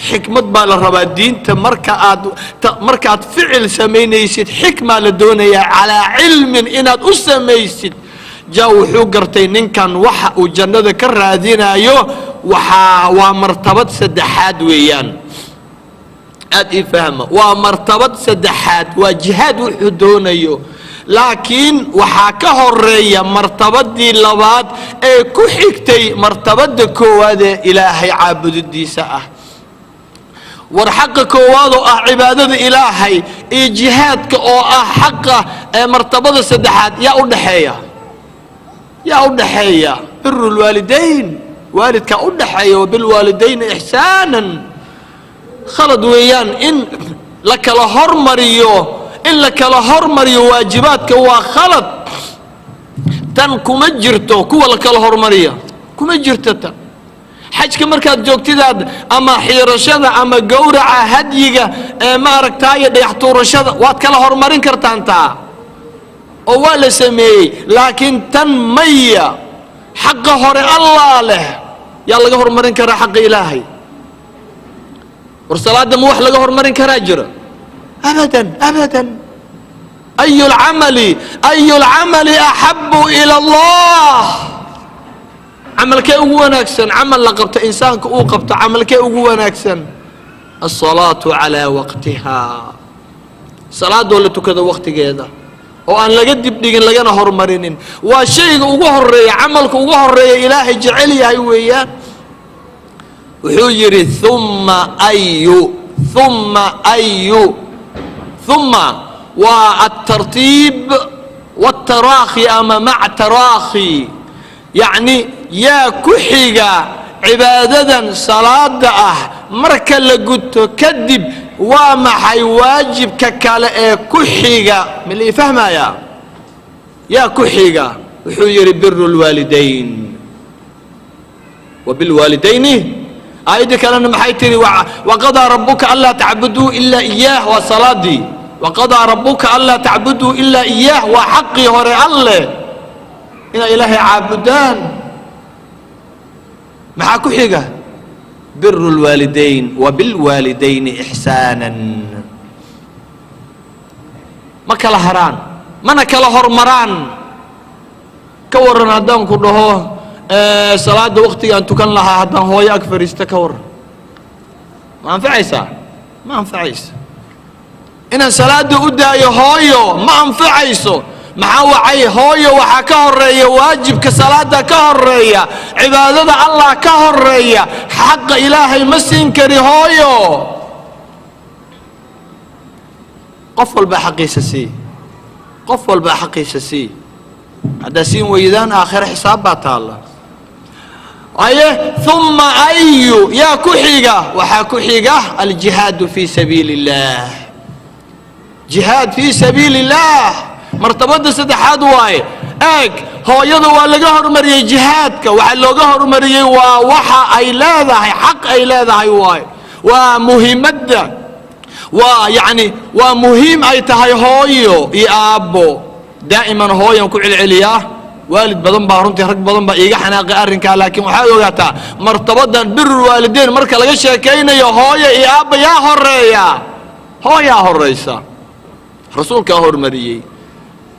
xikmad baa la rabaa diinta. Markaad ficil samaynaysid, xikmaa la doonayaa, calaa cilmin inaad u samaysid. Ja wuxuu gartay ninkan waxa uu jannada ka raadinayo. Waxaa waa martabad saddexaad weeyaan. Aad ii fahma, waa martabad saddexaad, waa jihaad wuxuu doonayo, laakiin waxaa ka horeeya martabadii labaad ee ku xigtay martabada koowaad ee Ilaahay caabudidiisa ah. War xaqa koowaad oo ah cibaadada Ilaahay iyo jihaadka oo ah xaqa ee martabada saddexaad, yaa u dhaxeeya? Yaa u dhaxeeya? Biru lwaalidayn, waalidkaa u dhaxeeya. Wabilwaalidayni ixsaanan. Khalad weeyaan in la kala hormariyo, in la kala hormariyo waajibaadka waa khalad. Tan kuma jirto kuwa la kala hormariya, kuma jirto tan. Xajka markaad joogtidaad ama xiirashada ama gowraca hadyiga ee maaragtaayo dhagax tuurashada, waad kala hormarin kartaan taa oo waa la sameeyey, laakiin tan maya. Xaqa hore Allah leh. Yaa laga hormarin karaa xaqa Ilaahay? War salaada ma wax laga hormarin karaa jira? Abadan, abadan. Ayu lcamali axabu ila Allah? Camalkee ugu wanaagsan camal la qabto, insaanka uu qabto, camalkee ugu wanaagsan? Asalaatu calaa waqtiha, salaadoo la tukado waqtigeeda oo aan laga dibdhigin lagana hormarinin, waa shayga ugu horeeya, camalka ugu horeeya Ilaahay jecel yahay weeyaan. Wuxuu yidhi: "Uma ayu, uma ayu?" Uma waa altartiib wاtaraakhi ama mac taraakhi, yacni yaa ku xiga cibaadadan salaada ah marka la guto kadib? Waa maxay waajibka kale ee ku xiga? Ma lii fahmaya? Yaa ku xiga? Wuxuu yidhi: "Biru اlwaalidayn." Wabilwaalidayni Aayadda kalena maxay tihi? Waqadaa rabuka anlaa tacbuduu ilaa iyaah, waa salaadii. Waqadaa rabuka anlaa tacbuduu ilaa iyaah, waa xaqii hore alleh inay ilaahay caabudaan. Maxaa ku xiga? Biru lwaalidayn, wabilwaalidayni ixsaanan. Ma kala haraan, mana kala hormaraan. Ka waran haddaan ku dhaho salaada waktigaan tukan lahaa haddaan hooyo ag fariisto, ka waran? Ma anfacaysaa? Ma anfacayso. Inaan salaada u daayo hooyo ma anfacayso. Maxaa wacay? Hooyo waxaa ka horeeya waajibka salaada, ka horeeya cibaadada Allah, ka horeeya xaqa ilaahay. Ma siin kari hooyo. Qof walbaa xaqiisa sii, qof walbaa xaqiisa sii. Haddaa siin weydaan, aakhire xisaab baa taalla. Aye, uma ayu yaa ku xiga? Waxaa ku xiga aljihaadu fii sabiili اllah. Jihaad fii sabiili اllah martabada saddexaad waaye. Eeg, hooyada waa laga hormariyey jihaadka. Waxaa looga hormariyey waa waxa ay leedahay, xaq ay leedahay waaye. Waa muhiimadda, waa yacni waa muhiim ay tahay hooyo iyo aabbo. Daa'iman hooyan ku celceliyaa. Waalid badan baa, runtii rag badan baa iiga xanaaqay arrinkaa, laakiin waxaad ogaataa martabadan birul waalideyn marka laga sheekaynayo hooyo iyo aabba yaa horeeya? Hooyaa horaysa. Rasuulkaa hormariyey.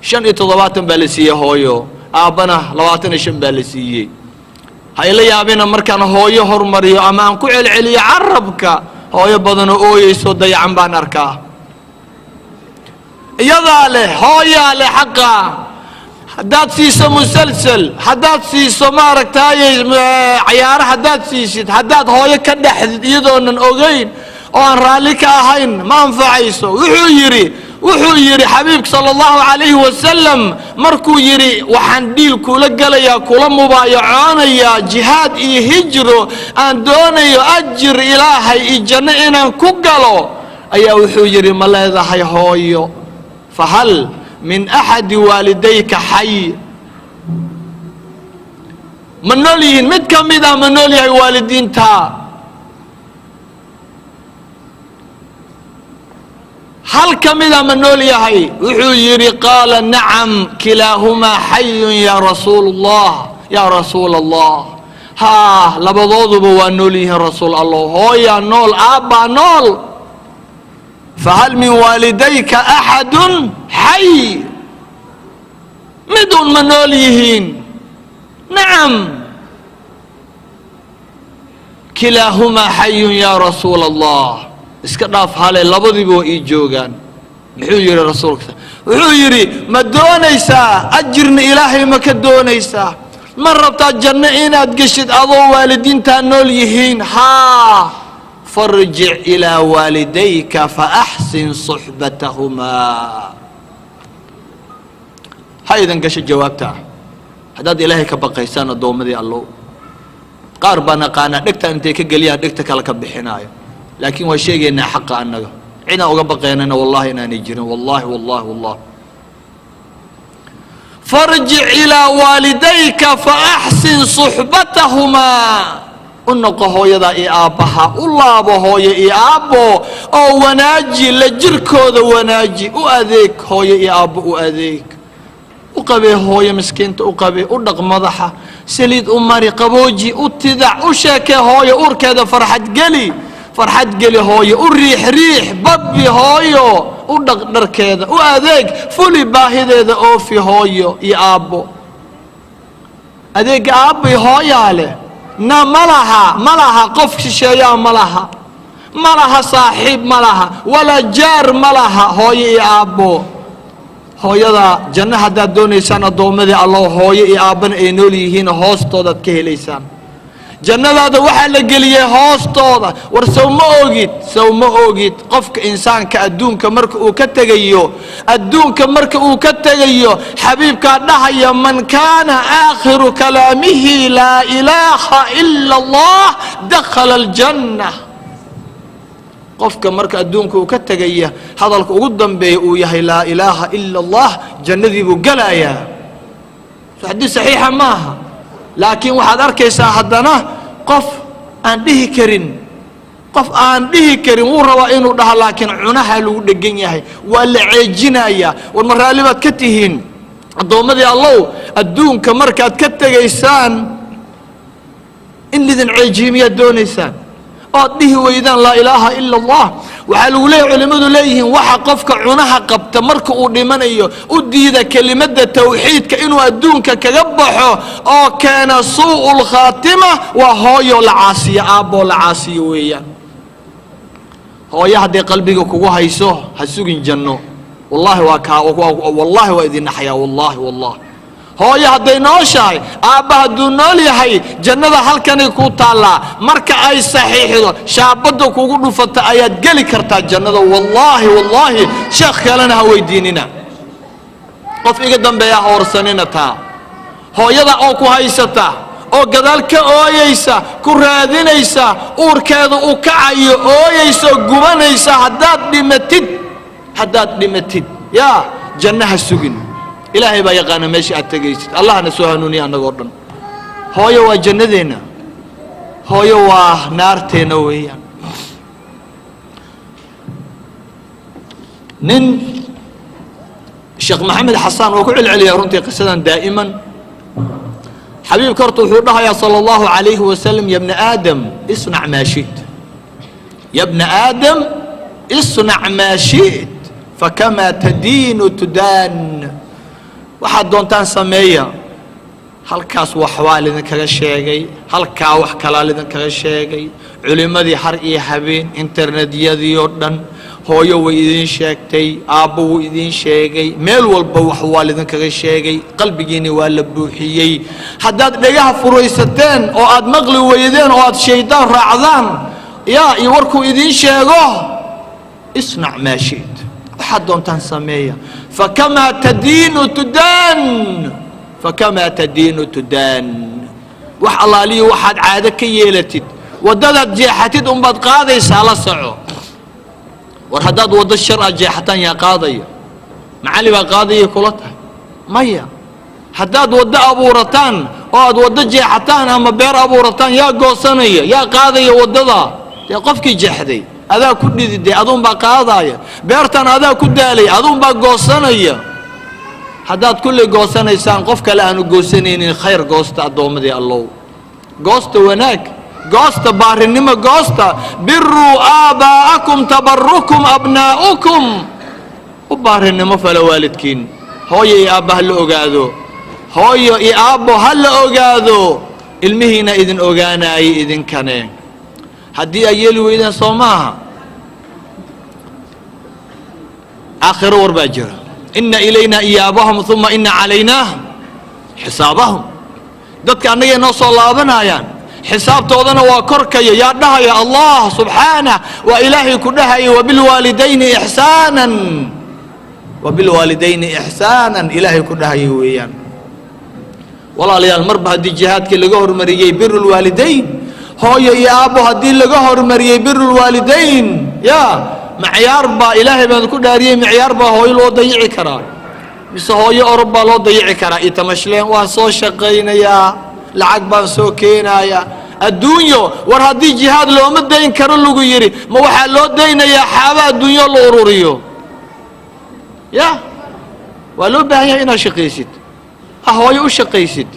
75 baa la siiyey hooyo, aabbana 25 baa la siiyey. Ha ila yaabina markaan hooyo hormariyo ama aan ku celceliyo carabka. Hooyo badanoo ooyeyso dayacan baan arkaa. Iyadaa leh, hooyaa leh xaqa. Haddaad siiso musalsal, haddaad siiso maaragtaaye cayaaro, haddaad siisid, haddaad hooyo ka dhexdid iyadoonan ogeyn oo aan raalli ka ahayn, ma anfacayso. Wuxuu yidhi xabiibka sala allahu calayhi wasalam, markuu yidhi waxaan dhiil kula gelayaa, kula mubaayaconayaa jihaad iyo hijro aan doonayo ajir ilaahay iyo janno inaan ku galo, ayaa wuxuu yidhi, ma leedahay hooyo? Fahal min axadi waalidayka xay? Ma nool yihiin? Mid ka mida ma nool yahay waalidiinta? Hal ka mida ma nool yahay? Wuxuu yidhi, qaala nacam, kilaahumaa xayun ya rasuul allah, yaa rasuul allah. Haa, labadooduba waa nool yihiin, rasuul allah. Hooyaa nool, aabbaa nool. Fahal min waalidayka axadun xay? Midun ma nool yihiin? Nacam, kilaahumaa xayun yaa rasuul allah. Iska dhaaf hale, labadiiba waa ii joogaan. Muxuu yidhi rasuulka? Wuxuu yidhi, ma doonaysaa ajirna ilaahay? Ma ka doonaysaa? Ma rabtaa janno inaad geshid adoo waalidiintaa nool yihiin? Haa. Farjic ilaa waalidayka faaxsin suxbatahumaa. Ha idan gasho jawaabta ah haddaad ilaahay ka baqaysaan, addoommadii allow. Qaar baan aqaanaa dhegta intay ka geliyaan dhegta kale ka bixinaayo, laakiin waa sheegaynaa xaqa. Annaga cidaan uga baqaynana wallahi inaanay jirin, wallahi, wallahi, wallah. Farjic ilaa waalidayka faaxsin suxbatahumaa. U noqo hooyadaa iyo aabbaha, u laabo hooyo iyo aabbo oo wanaaji la jirkooda, wanaaji, u adeeg hooyo iyo aabbo, u adeeg, u qabee hooyo miskiinta, u qabee, u dhaq madaxa, saliid u mari, qabooji, u tidac, u sheekee hooyo, uurkeeda farxad geli, farxad geli hooyo, u riix riix, babbi hooyo, u dhaq dharkeeda, u adeeg, fuli baahideeda, oofi hooyo iyo aabbo. Adeegga aabbi hooyaa leh na ma laha, ma laha qof shisheeyaa, ma laha, ma laha saaxiib, ma laha walaa jaar, ma laha hooyo iyo aabbo. Hooyada janno haddaad doonaysaan, addoommadii allo, hooyo iyo aabbana ay nool yihiin, hoostoodaad ka helaysaan jannadaada. Waxaa la geliyey hoostooda. War sow ma ogid? Sow ma ogid qofka insaanka adduunka marka uu ka tegayo, adduunka marka uu ka tegayo, xabiibkaa dhahaya, man kaana aakhiru kalaamihi laa ilaaha ila allah dakhala aljanna. Qofka marka adduunka uu ka tegaya hadalka ugu dambeeya uu yahay laa ilaaha ila allah, jannadii buu gelayaa. Xadiis saxiixa maaha, laakiin waxaad arkaysaa haddana qof Aan dhihi karin, qof aan dhihi karin wuu rabaa inuu dhaho, laakiin cunaha lagu dhegan yahay, waa la ceejinayaa. War ma raalli baad ka tihiin, addoommadii Allow, adduunka markaad ka tegaysaan in lidin ceejiyo miyaad doonaysaan oad dhihi weydaan laa ilaaha ila Allah? Waxaa lagu leeyahy, culimmadu leeyihiin, waxa qofka cunaha qabta marka uu dhimanayo, u diida kelimadda tawxiidka inuu adduunka kaga baxo oo keena suu'ul khaatima, waa hooyoo la caasiyo, aabboo la caasiyo weeyaan. Hooyo hadday qalbiga kugu hayso, ha sugin janno. Wallahi waa kaa, wallahi waa idin naxayaa, wallahi, wallahi. Hooyo hadday nooshahay, aabba hadduu nool yahay, jannada halkanay kuu taallaa. Marka ay saxiixdo, shaabadda kugu dhufata, ayaad geli kartaa jannada. Wallaahi, wallaahi, sheekh kalena ha weydiinina, qof iga dambeeya ha horsanina taa. Hooyada oo ku haysata oo gadaal ka ooyeysa, ku raadinaysa, uurkeeda u kacayo, ooyeysa oo gubanaysa, haddaad dhimatid, haddaad dhimatid, yaa janno ha sugin. Ilaahay baa yaqaana meesha aad tegaysid. Allahna soo hanuuniya annagoo dhan. Hooyo waa jannadeenna, hooyo waa naarteenna weeyaan. Nin Sheekh Maxamed Xasaan waa ku celceliyaa runtii qisadan daa'iman. Xabiibka horta wuxuu dhahayaa, sala allahu calayhi wasalam: ya bna aadam, isnac maa shi't, ya bna aadam, isnac maa shi't, fakamaa tadiinu tudaan. Waxaad doontaan sameeya. Halkaas waxbaa lidinkaga sheegay, halkaa wax kalaa lidinkaga sheegay. Culimmadii har iyo habeen, internetyadii oo dhan, hooyo way idiin sheegtay, aabbo wuu idiin sheegay, meel walba wax waa lidinkaga sheegay, qalbigiinni waa la buuxiyey. Haddaad dhegaha furaysateen oo aad maqli weydeen oo aad shaydaan raacdaan, yaa iyo warkuu idiin sheego, isnac maa shi't, waxaad doontaan sameeya, fakamaa tadiinu tudaan, fakamaa tadiinu tudaan. Wax allaaliyo waxaad caado ka yeelatid, waddadaad jeexatid unbaad qaadaysaa, la soco. War haddaad waddo shar aad jeexataan, yaa qaadaya? Macalli baa qaadayay kula tahay? Maya. Haddaad waddo abuurataan oo aad waddo jeexataan ama beer abuurataan, yaa goosanaya? Yaa qaadaya waddada? Dee qofkii jeexday adaa ku dhididay, aduunbaa qaadaya. Beertan adaa ku daalay, aduunbaa goosanaya. Haddaad kulley goosanaysaan, qof kale aanu goosanaynin, khayr goosta, addoommadii Allow. Goosta wanaag, goosta baarinimo, goosta biruu aabaa'akum tabarukum abnaa'ukum. U baarinimo fala waalidkiin. Hooyo iyo aabba ha la ogaado, hooyo iyo aabbo ha la ogaado, ilmihiina idin ogaanaayay idinkane. Haddii ay yeeli weydaan, soo maaha, aakhiro war baa jira. Ina ilayna iyaabahum uma ina calaynaa xisaabahum. Dadka annagay noo soo laabanayaan, xisaabtoodana waa korkaya. Yaa dhahaya? Allah subxaanah. Waa Ilaahay ku dhahaya: wabilwaalidayni ixsaanan, wabilwaalidayni ixsaanan, Ilaahay ku dhahaya weeyaan. Walaalayaal, marba haddii jihaadkii laga hormariyey birulwaalidayn, hooyo iyo aabbo haddii laga hormariyey birulwaalidayn, ya macyaar baa, Ilaahay baan ku dhaariyey, micyaar baa hooyo loo dayici karaa mise hooyo orob baa loo dayici karaa? Itamashleen, waan soo shaqaynayaa, lacag baan soo keenayaa, adduunyo. War haddii jihaad looma dayn karo lagu yidhi, ma waxaa loo daynayaa xaaba adduunyo la ururiyo? Ya waa loo baahan yahay inaad shaqaysid, ha hooyo u shaqaysid,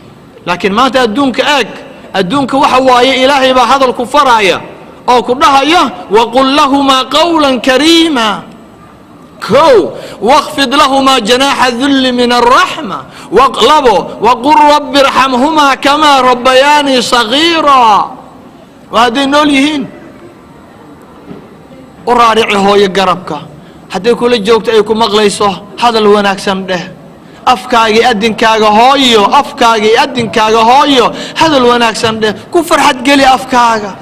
laakiin maanta adduunka eeg. Adduunka waxa waaye, Ilaahay baa hadal ku faraya oo ku dhahaya: waqul lahumaa qawla kariima, kow, wاkfid lahumaa janaaxa dulli min الraxma, labo, waqul rabbi irxamhumaa kamaa rabbayaanii sagiira. Waa hadday nool yihiin. U raarici hooyo garabka. Hadday kula joogto, ay ku maqlayso, hadal wanaagsan dheh. Afkaaga, adinkaaga hooyo, afkaaga iyo adinkaaga hooyo hadal wanaagsan dheh. Ku farxad geli afkaaga,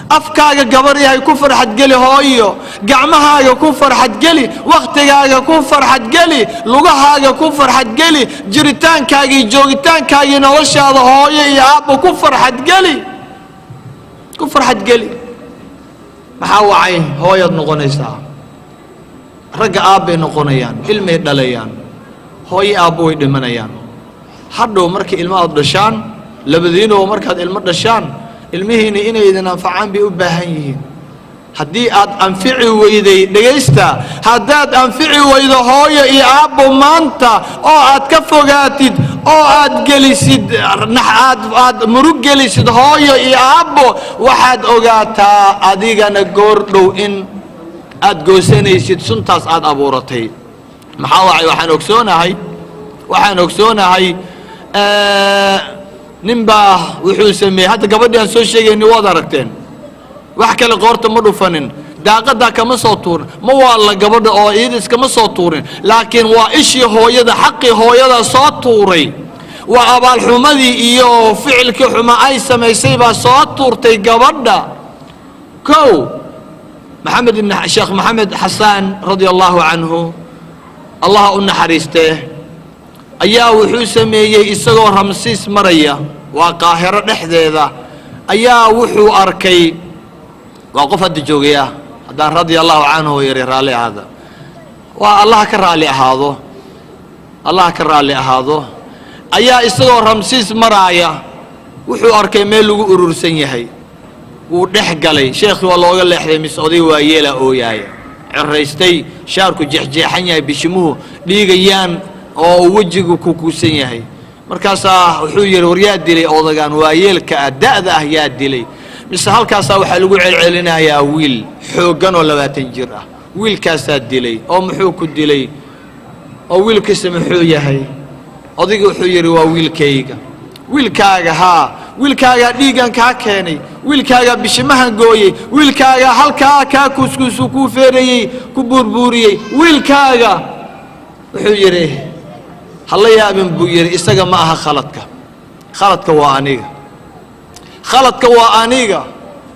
afkaaga gabar yahay, ku farxad geli hooyo. Gacmahaaga ku farxad geli, wakhtigaaga ku farxad geli, lugahaaga ku farxad geli, jiritaankaaga iyo joogitaankaaga iyo noloshaada hooyo iyo aabba ku farxad geli, ku farxad geli. Maxaa wacay? Hooyaad noqonaysaa. Ragga aabbay noqonayaan, ilmay dhalayaan, hooyo aabbo way dhimanayaan. Hadhow markay ilmo aad dhashaan, labadiinoo markaad ilmo dhashaan, Ilmihiina inay idin anfacaan bay u baahan yihiin. Haddii aad anfici weyday, dhegaysta, haddaad anfici weydo hooyo iyo aabbo maanta oo aad ka fogaatid oo aad gelisid, aad murug gelisid hooyo iyo aabbo, waxaad ogaataa adigana goordhow in aad goosanaysid suntaas aad abuuratay. Maxaa wacay? Waxaan ogsoonahay nin baa wuxuu sameeyey. Hadda gabadhii aan soo sheegayni waad aragteen, wax kale qoorta ma dhufanin, daaqadaa kama soo tuurin, ma waalla gabadha oo iyada iskama soo tuurin, laakiin waa ishii hooyada, xaqii hooyada soo tuuray, waa abaalxumadii iyo ficilkii xuma ay samaysay baa soo tuurtay gabadha. Kow, Maxamed ibn Sheekh Maxamed Xasaan radia allahu canhu, Allaha u naxariistee, ayaa wuxuu sameeyey isagoo Ramsiis maraya, waa Qaahiro dhexdeeda, ayaa wuxuu arkay, waa qof hadda joogaya, haddaan radia allahu canhu yari raalli ahaada, waa Allaha ka raalli ahaado, Allaha ka raalli ahaado, ayaa isagoo Ramsiis maraaya wuxuu arkay meel lagu urursan yahay. Wuu dhex galay sheekhii, waa looga leexday. Mise oday waayeela ooyaaya, ceraystay, shaarku jeexjeexan yahay, bishimuhu dhiigayaan oo uu wejigu ku kuusan yahay. Markaasaa wuxuu yidhi, war yaa dilay odagaan waayeelka ah, da'da ah, yaa dilay? Mise halkaasaa waxaa lagu celcelinayaa wiil xooggan oo 20 jir ah, wiilkaasaa dilay. Oo muxuu ku dilay? Oo wiilkiisa muxuu yahay? Odayga wuxuu yidhi, waa wiilkayga. Wiilkaaga? Haa, wiilkaagaa dhiiggan kaa keenay, wiilkaagaa bishimahan gooyey, wiilkaagaa halkaa kaa kuuskuusu kuu feerayey, ku buurbuuriyey, wiilkaaga. Wuxuu yidhi, hala yaabin buu yidhi, isaga ma aha khaladka, khaladka waa aniga, khaladka waa aniga.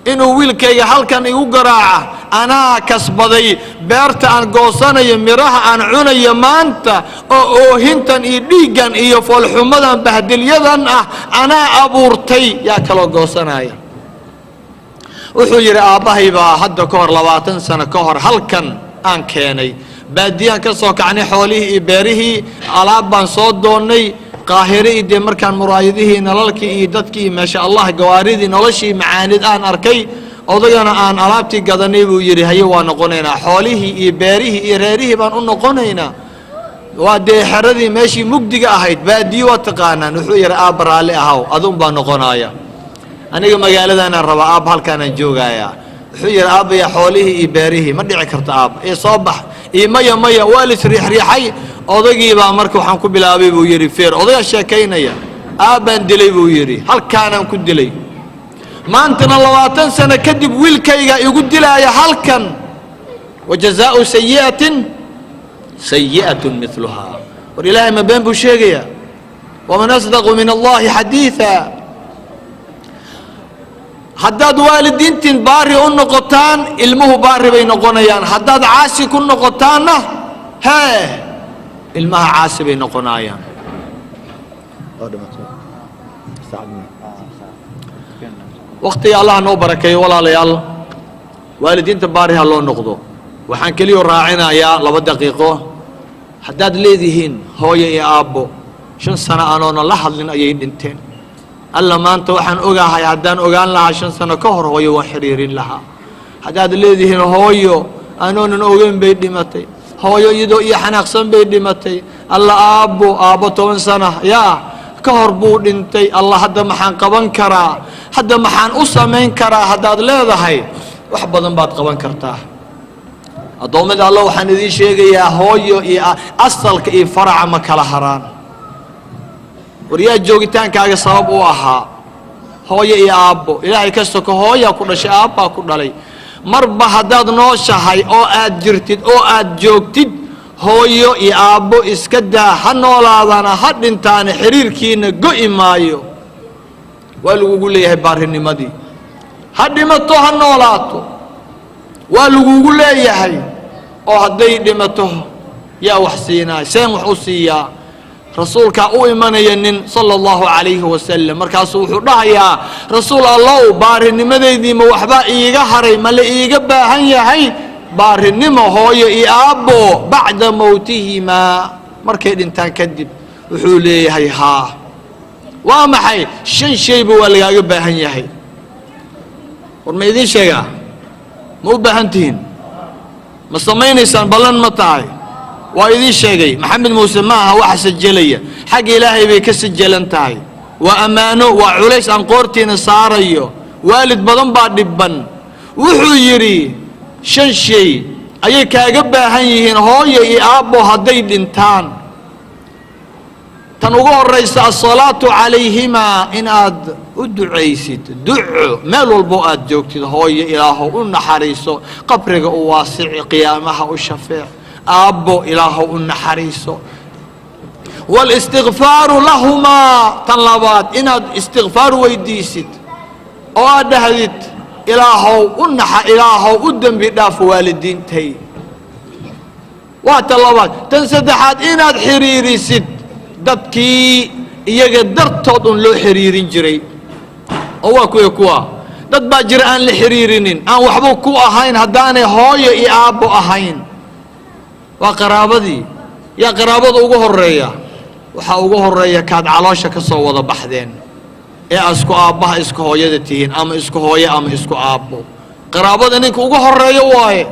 Inuu wiilkayga halkan igu garaaca anaa kasbaday. Beerta aan goosanayo, midhaha aan cunayo maanta oo oohintan iyo dhiiggan iyo foolxumadan bahdilyadan ah anaa abuurtay, yaa kaloo goosanaya? Wuxuu yidhi, aabbahay baa hadda ka hor, 20 sano ka hor, halkan aan keenay. Baadiyaan ka soo kacnay, xoolihii iyo beerihii, alaab baan soo doonnay Qaahire iyo dee markaan muraayadihii, nalalkii iyo dadkii iyo maasha Allah gawaaridii, noloshii macaanid aan arkay, odagana aan alaabtii gadanay buu yidhi, haye, waa noqonaynaa xoolihii iyo beerihii iyo reerihii baan u noqonaynaa. Waa dee xeradii, meeshii mugdiga ahayd, baadiyo waa taqaanaan. Wuxuu yidhi, aabba raalli ahaw, adun baa noqonaya, aniga magaaladaanaan rabaa, aabba halkaanaan joogayaa. Wuxuu yidhi, aabbaya, xoolihii iyo beerihii ma dhici karto, aabba ee soo bax iyo maya maya. Waa lis riixriixay odagii baa. Marka waxaan ku bilaabay buu yidhi feer. Odagaa sheekaynaya. Aabbaan dilay buu yidhi, halkaanaan ku dilay, maantana 20 sano kadib wiilkayga igu dilaaya halkan. Wajazaau sayi'atin sayi'atun miluhaa. War Ilaahay ma been buu sheegayaa? Waman asdaqu min Allahi xadiiثa. Haddaad waalidiintiin baari u noqotaan, ilmuhu baari bay noqonayaan. Haddaad caasi ku noqotaanna, hee, ilmaha caasi bay noqonayaan. Waktiga Allah noo barakeeyo. Walaalayaal, waalidiinta baari ha loo noqdo. Waxaan keliyo raacinayaa 2 daqiiqo. Haddaad leedihiin hooyo iyo aabbo 5 sano anoona la hadlin ayay dhinteen, alla maanta waxaan ogahay haddaan ogaan lahaa 5 sano ka hor, hooyo waan xiriirin lahaa. Haddaad leedihiin hooyo anoonan ogeyn bay dhimatay, hooyo iyadoo iyo xanaaqsan bay dhimatay, alla aabbo, aabbo 10 sana yaa ka hor buu dhintay, alla hadda maxaan qaban karaa, hadda maxaan u samayn karaa, haddaad leedahay, wax badan baad qaban kartaa. Addoommada Alla, waxaan idiin sheegayaa, hooyo iyo asalka iyo faraca ma kala haraan. War yaa joogitaankaaga sabab u ahaa? Hooyo iyo aabbo. Ilaahay ka soko, hooyaa ku dhashay, aabbaa ku dhalay. Marba haddaad nooshahay oo aad jirtid oo aad joogtid, hooyo iyo aabbo iska daa, ha noolaadana ha dhintaana, xiriirkiina go'i maayo. Waa lagugu leeyahay baarinimadii. Ha dhimato, ha noolaato, waa lagugu leeyahay. Oo hadday dhimato yaa wax siinaa? Seen wax u siiyaa? Rasuulkaa u imanaya nin sala allahu calayhi wasalam. Markaasuu wuxuu dhahayaa, rasuul Allow, baarinimadeydii ma waxbaa iiga haray? Ma la iiga baahan yahay baarinimo hooyo iyo aabbo bacda mowtihimaa, markay dhintaan kadib? Wuxuu leeyahay, haa. Waa maxay? Shan shayba waa lagaaga baahan yahay. War ma idiin sheegaa? Ma u baahan tihiin? Ma samaynaysaan? Ballan ma tahay? Waa idiin sheegay. Maxamed Muuse ma aha waxa sajelaya, xagga Ilaahay bay ka sajelan tahay. Waa ammaano, waa culays aan qoortiina saarayo. Waalid badan baa dhibban. Wuxuu yidhi shan shay ayay kaaga baahan yihiin hooyo iyo aabbo hadday dhintaan. Tan ugu horaysa, asalaatu calayhimaa, in aad u ducaysid. Duco meel walbo aad joogtid. Hooyo Ilaahow u naxariiso, qabriga u waasici, qiyaamaha u shafeec. Aabbo Ilaahow u naxariiso. Walistikfaaru lahumaa, tan labaad, inaad istikfaar weydiisid oo aad dhahdid Ilaahow u naxa, Ilaahow u dembi dhaaf waalidiintay. Waa tan labaad. Tan saddexaad, inaad xiriirisid dadkii iyaga dartood un loo xiriirin jiray. Oo waa kuwa dad baa jira aan la xiriirinin, aan waxba ku ahayn haddaanay hooyo iyo aabbo ahayn. Waa qaraabadii. Yaa qaraabada ugu horeeya? Waxaa ugu horeeya kaad caloosha ka soo wada baxdeen ee aa isku aabbaha, isku hooyada tihiin, ama isku hooyo ama isku aabbo. Qaraabada ninka ugu horeeyo waaye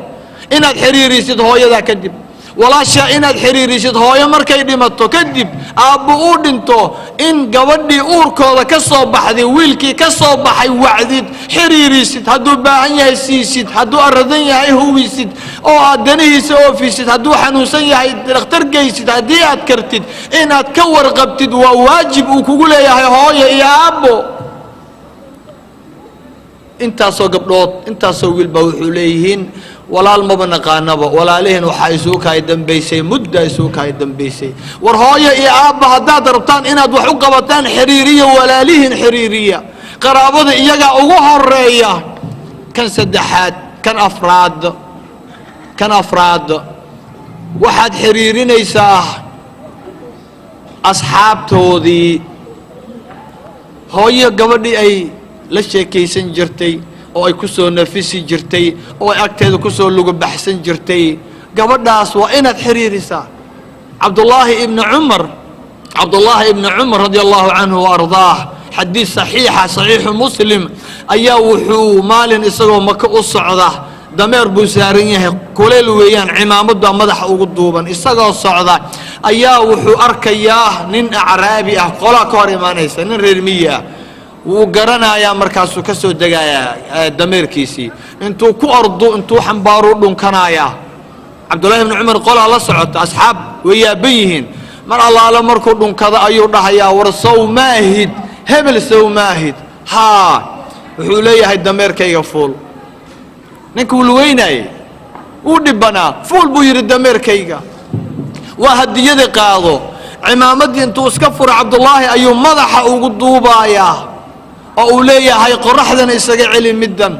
inaad xiriirisid. Hooyadaa kadib walaashaa inaad xiriirisid. Hooyo markay dhimato kadib, aabbo uu dhinto, in gabadhii uurkooda ka soo baxday, wiilkii ka soo baxay wacdid, xiriirisid, hadduu baahan yahay siisid, hadduu aradan yahay huwisid oo aad danihiisa oofisid, hadduu xanuunsan yahay dhakhtar geysid, haddii aad kartid inaad ka warqabtid. Waa waajib uu kugu leeyahay hooyo iyo aabbo. Intaasoo gabdhood, intaasoo wiil baa wuxuu leeyihiin walaal maba naqaanaba, walaalihiin waxaa isugu kaay dambaysay, mudda isugu kaay dambaysay. War hooyo iyo aabba haddaad rabtaan inaad wax u qabataan, xiriiriya walaalihiin, xiriiriya qaraabada, iyagaa ugu horeeya. Kan saddexaad, kan afraad, waxaad xiriirinaysaa asxaabtoodii. Hooyo gabadhii ay la sheekaysan jirtay oo ay ku soo nafisi jirtay oo ay agteeda ku soo luga baxsan jirtay, gabadhaas waa inaad xiriirisaa. Cabdullaahi ibni Cumar radia Allahu canhu wa ardaah, xadiis saxiixa, Saxiixu Muslim, ayaa wuxuu maalin isagoo Maka u socda, dameer buu saaran yahay, kuleyl weeyaan, cimaamad baa madaxa ugu duuban. Isagoo socda ayaa wuxuu arkayaa nin acraabi ah, qolaa ka hor imaanaysa, nin reer miyi ah. Wuu garanayaa. Markaasuu ka soo degayaa dameerkiisii, intuu ku ordo, intuu xambaaruu dhunkanayaa. Cabdullahi ibni Cumar qolaa la socota, asxaab way yaaban yihiin. Mar allaale markuu dhunkado ayuu dhahayaa, "War sow maahid hebel? Sow maahid?" "Haa." Wuxuu leeyahay, "Dameerkayga fuul." Ninka wuu lugeynayey, wuu dhibanaa. "Fuul," buu yidhi, "dameerkayga, waa hadiyadii, qaado." Cimaamaddii intuu iska fura Cabdullaahi ayuu madaxa ugu duubayaa oo uu leeyahay, "Qoraxdana isaga celi middan,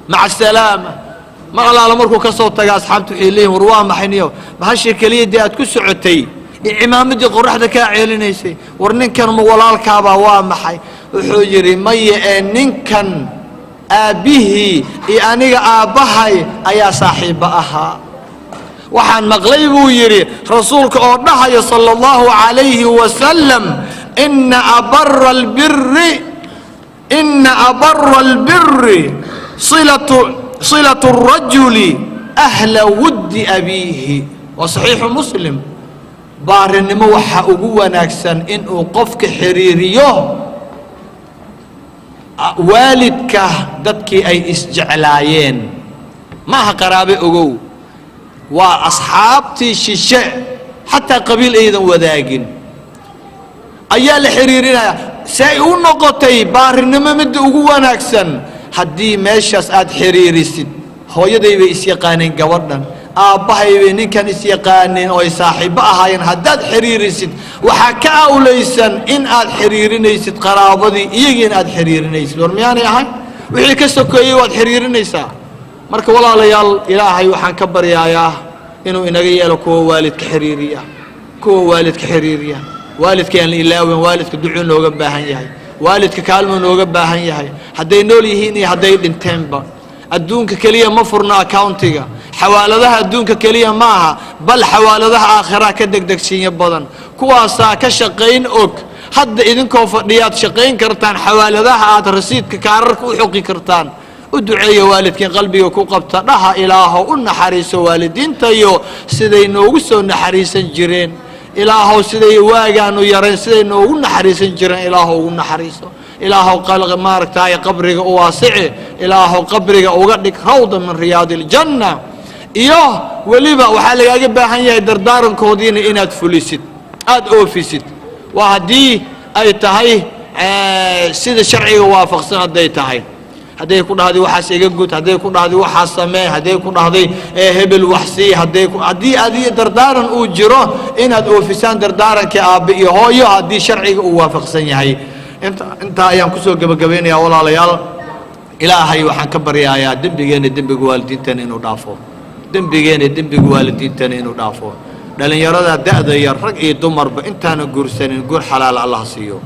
maca salaama." Mar allaala markuu ka soo taga, asxaabtu waxay leeyihin, "War waa maxay niyo bahashii keliya dee aad ku socotay iyo cimaamaddii qoraxda kaa ceelinaysay? War ninkan ma walaalkaabaa? Waa maxay?" Wuxuu yidhi, "Maya, ee ninkan aabbihii iyo aniga aabbahay ayaa saaxiibba ahaa. Waxaan maqlay," buu yidhi, "rasuulka oo dhahaya sala Allahu calayhi wasalam, ina abara albiri silatu الrajuli ahla wuddi abiihi." Waa Saxiixu Muslim. Baarinimo waxaa ugu wanaagsan inuu qofka xiriiriyo waalidka dadkii ay isjeclaayeen. Ma aha qaraabe, ogow, waa asxaabtii shishe, xataa qabiil aydan wadaagin ayaa la xiriirinaya. Si ay u noqotay baarinimo midda ugu wanaagsan, haddii meeshaas aad xiriirisid, hooyaday bay isyaqaaneen gabadhan, aabbahay bay ninkan isyaqaaneen oo ay saaxiibbo ahaayeen, haddaad xiriirisid, waxaa ka awlaysan in aad xiriirinaysid qaraabadii iyagiina aad xiriirinaysid. War miyaanay ahayn? Wixii ka sokeeyey waad xiriirinaysaa. Marka walaalayaal, Ilaahay waxaan ka baryayaa inuu inaga yeelo kuwa waalidka xiriiriya, kuwa waalidka xiriiriya. Waalidka aan la ilaawin. Waalidka ducuu nooga baahan yahay, waalidka kaalmuu nooga baahan yahay, hadday nool yihiin iyo hadday dhinteenba. Adduunka keliya ma furno accountiga, xawaaladaha adduunka keliya ma aha, bal xawaaladaha aakhiraa ka degdegsiinyo badan, kuwaasaa ka shaqayn og. Hadda idinkoo fadhiyaad shaqayn kartaan, xawaaladaha aad rasiidka kaararka u xoqi kartaan. U duceeya waalidkiin, qalbiga ku qabta, dhaha Ilaahow u naxariiso waalidiintayo siday noogu soo naxariisan jireen. Ilaahow, siday waagaanu yarayn siday noogu naxariisan jireen, Ilaahow ugu naxariiso. Ilaahow maaragtaay qabriga u waasici. Ilaahow qabriga uga dhig rawda min riyaadi iljanna. Iyo weliba waxaa lagaaga baahan yahay dardaarankoodiina inaad fulisid, aada oofisid. Waa haddii ay tahay sida sharciga waafaqsan. Hadday tahay, hadday ku dhahday waxaas iga gud, hadday ku dhahday waxaas samee, hadday ku dhahday hebel wax sii, hadday haddii adi dardaaran uu jiro, inaad oofisaan dardaarankii aabbe iyo hooyo haddii sharciga uu waafaqsan yahay. Intaa ayaan kusoo gebagabaynayaa, walaalayaal. Ilaahay waxaan ka baryayaa dembigeena, dembiga waalidiinteena inuu dhaafo. Dembigeena, dembiga waalidiinteena inuu dhaafo. Dhallinyarada da'da yar, rag iyo dumarba, intaana guursanin, guur xalaala Allaha siiyo,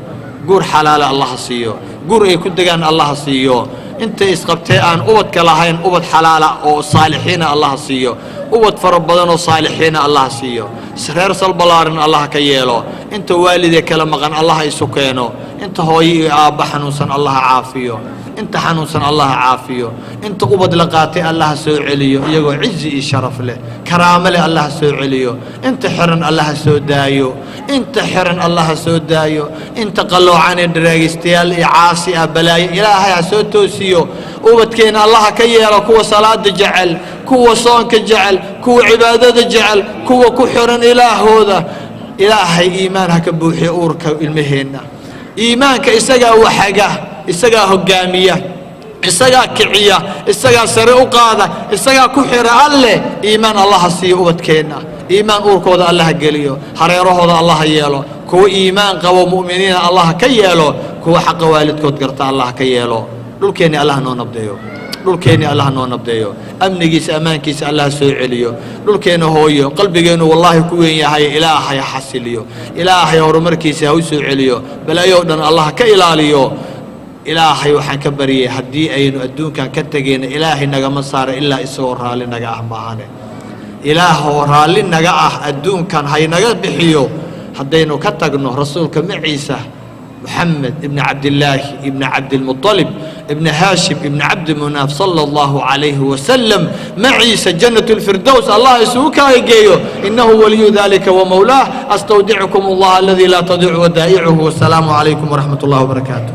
guur xalaala Allaha siiyo, guur ay ku degaan Allaha siiyo. Inta isqabtee aan ubadka lahayn, ubad xalaala oo saalixiina Allaha siiyo, ubad fara badan oo saalixiina Allaha siiyo. Reer salbalaarin Allaha ka yeelo. Inta waalidee kala maqan Allaha isu keeno. Inta hooyo iyo aabba xanuunsan Allaha caafiyo. Inta xanuunsan Allaha caafiyo. Inta ubad la qaatay Allaha soo celiyo iyagoo cizi iyo sharaf leh, karaamo leh Allaha soo celiyo. Inta xiran Allaha soo daayo. Inta xiran Allaha soo daayo. Inta qalloocanee daraagaystayaal iyo caasi ah, balaayo, Ilaahay ha soo toosiyo. Ubadkeena Allaha ka yeelo kuwa salaada jecel, kuwa soonka jecel, kuwa cibaadada jecel, kuwa ku xiran Ilaahooda. Ilaahay iimaan ha ka buuxiyo uurka ilmaheenna. Iimaanka isagaa waxaga, isagaa hogaamiya, isagaa kiciya, isagaa sare u qaada, isagaa ku xira Alleh. Iimaan Allaha siiyo ubadkeenna. Iimaan uurkooda Allaha geliyo. Hareerahooda Allaha yeelo kuwa iimaan qabo, mu'miniina Allaha ka yeelo, kuwa xaqa waalidkood garta Allaha ka yeelo. Dhulkeenni Allaha noo nabdeeyo. Dhulkeenni Allaha noo nabdeeyo. Amnigiisa, ammaankiisa Allaha soo celiyo. Dhulkeenna hooyo qalbigeennu wallaahi ku weyn yahay, Ilaahay ha xasiliyo. Ilaahay horumarkiisa ha u soo celiyo. Balaayo dhan Allaha ka ilaaliyo. Ilaahay waxaan ka baryay, haddii aynu adduunkan ka tegayna, Ilaahay nagama saara ilaa isagoo raalli naga ah maahane. Ilaahoo raalli naga ah adduunkan haynaga bixiyo. Haddaynu ka tagno, rasuulka maciisa, Moxamed ibni Cabdillaahi ibni Cabdilmuطalib ibni Haashim ibni Cabdi Munaaf, sala allahu calayhi wasalam, maciisa jannat lfirdows Allah isugu kaageeyo. Innahu waliyu dalika wamowlaah. Astawdicukum allah aladii laa tadiicu wadaa'icuhu. Wasalaamu calaykum waraxmat اllah wbarakaatu.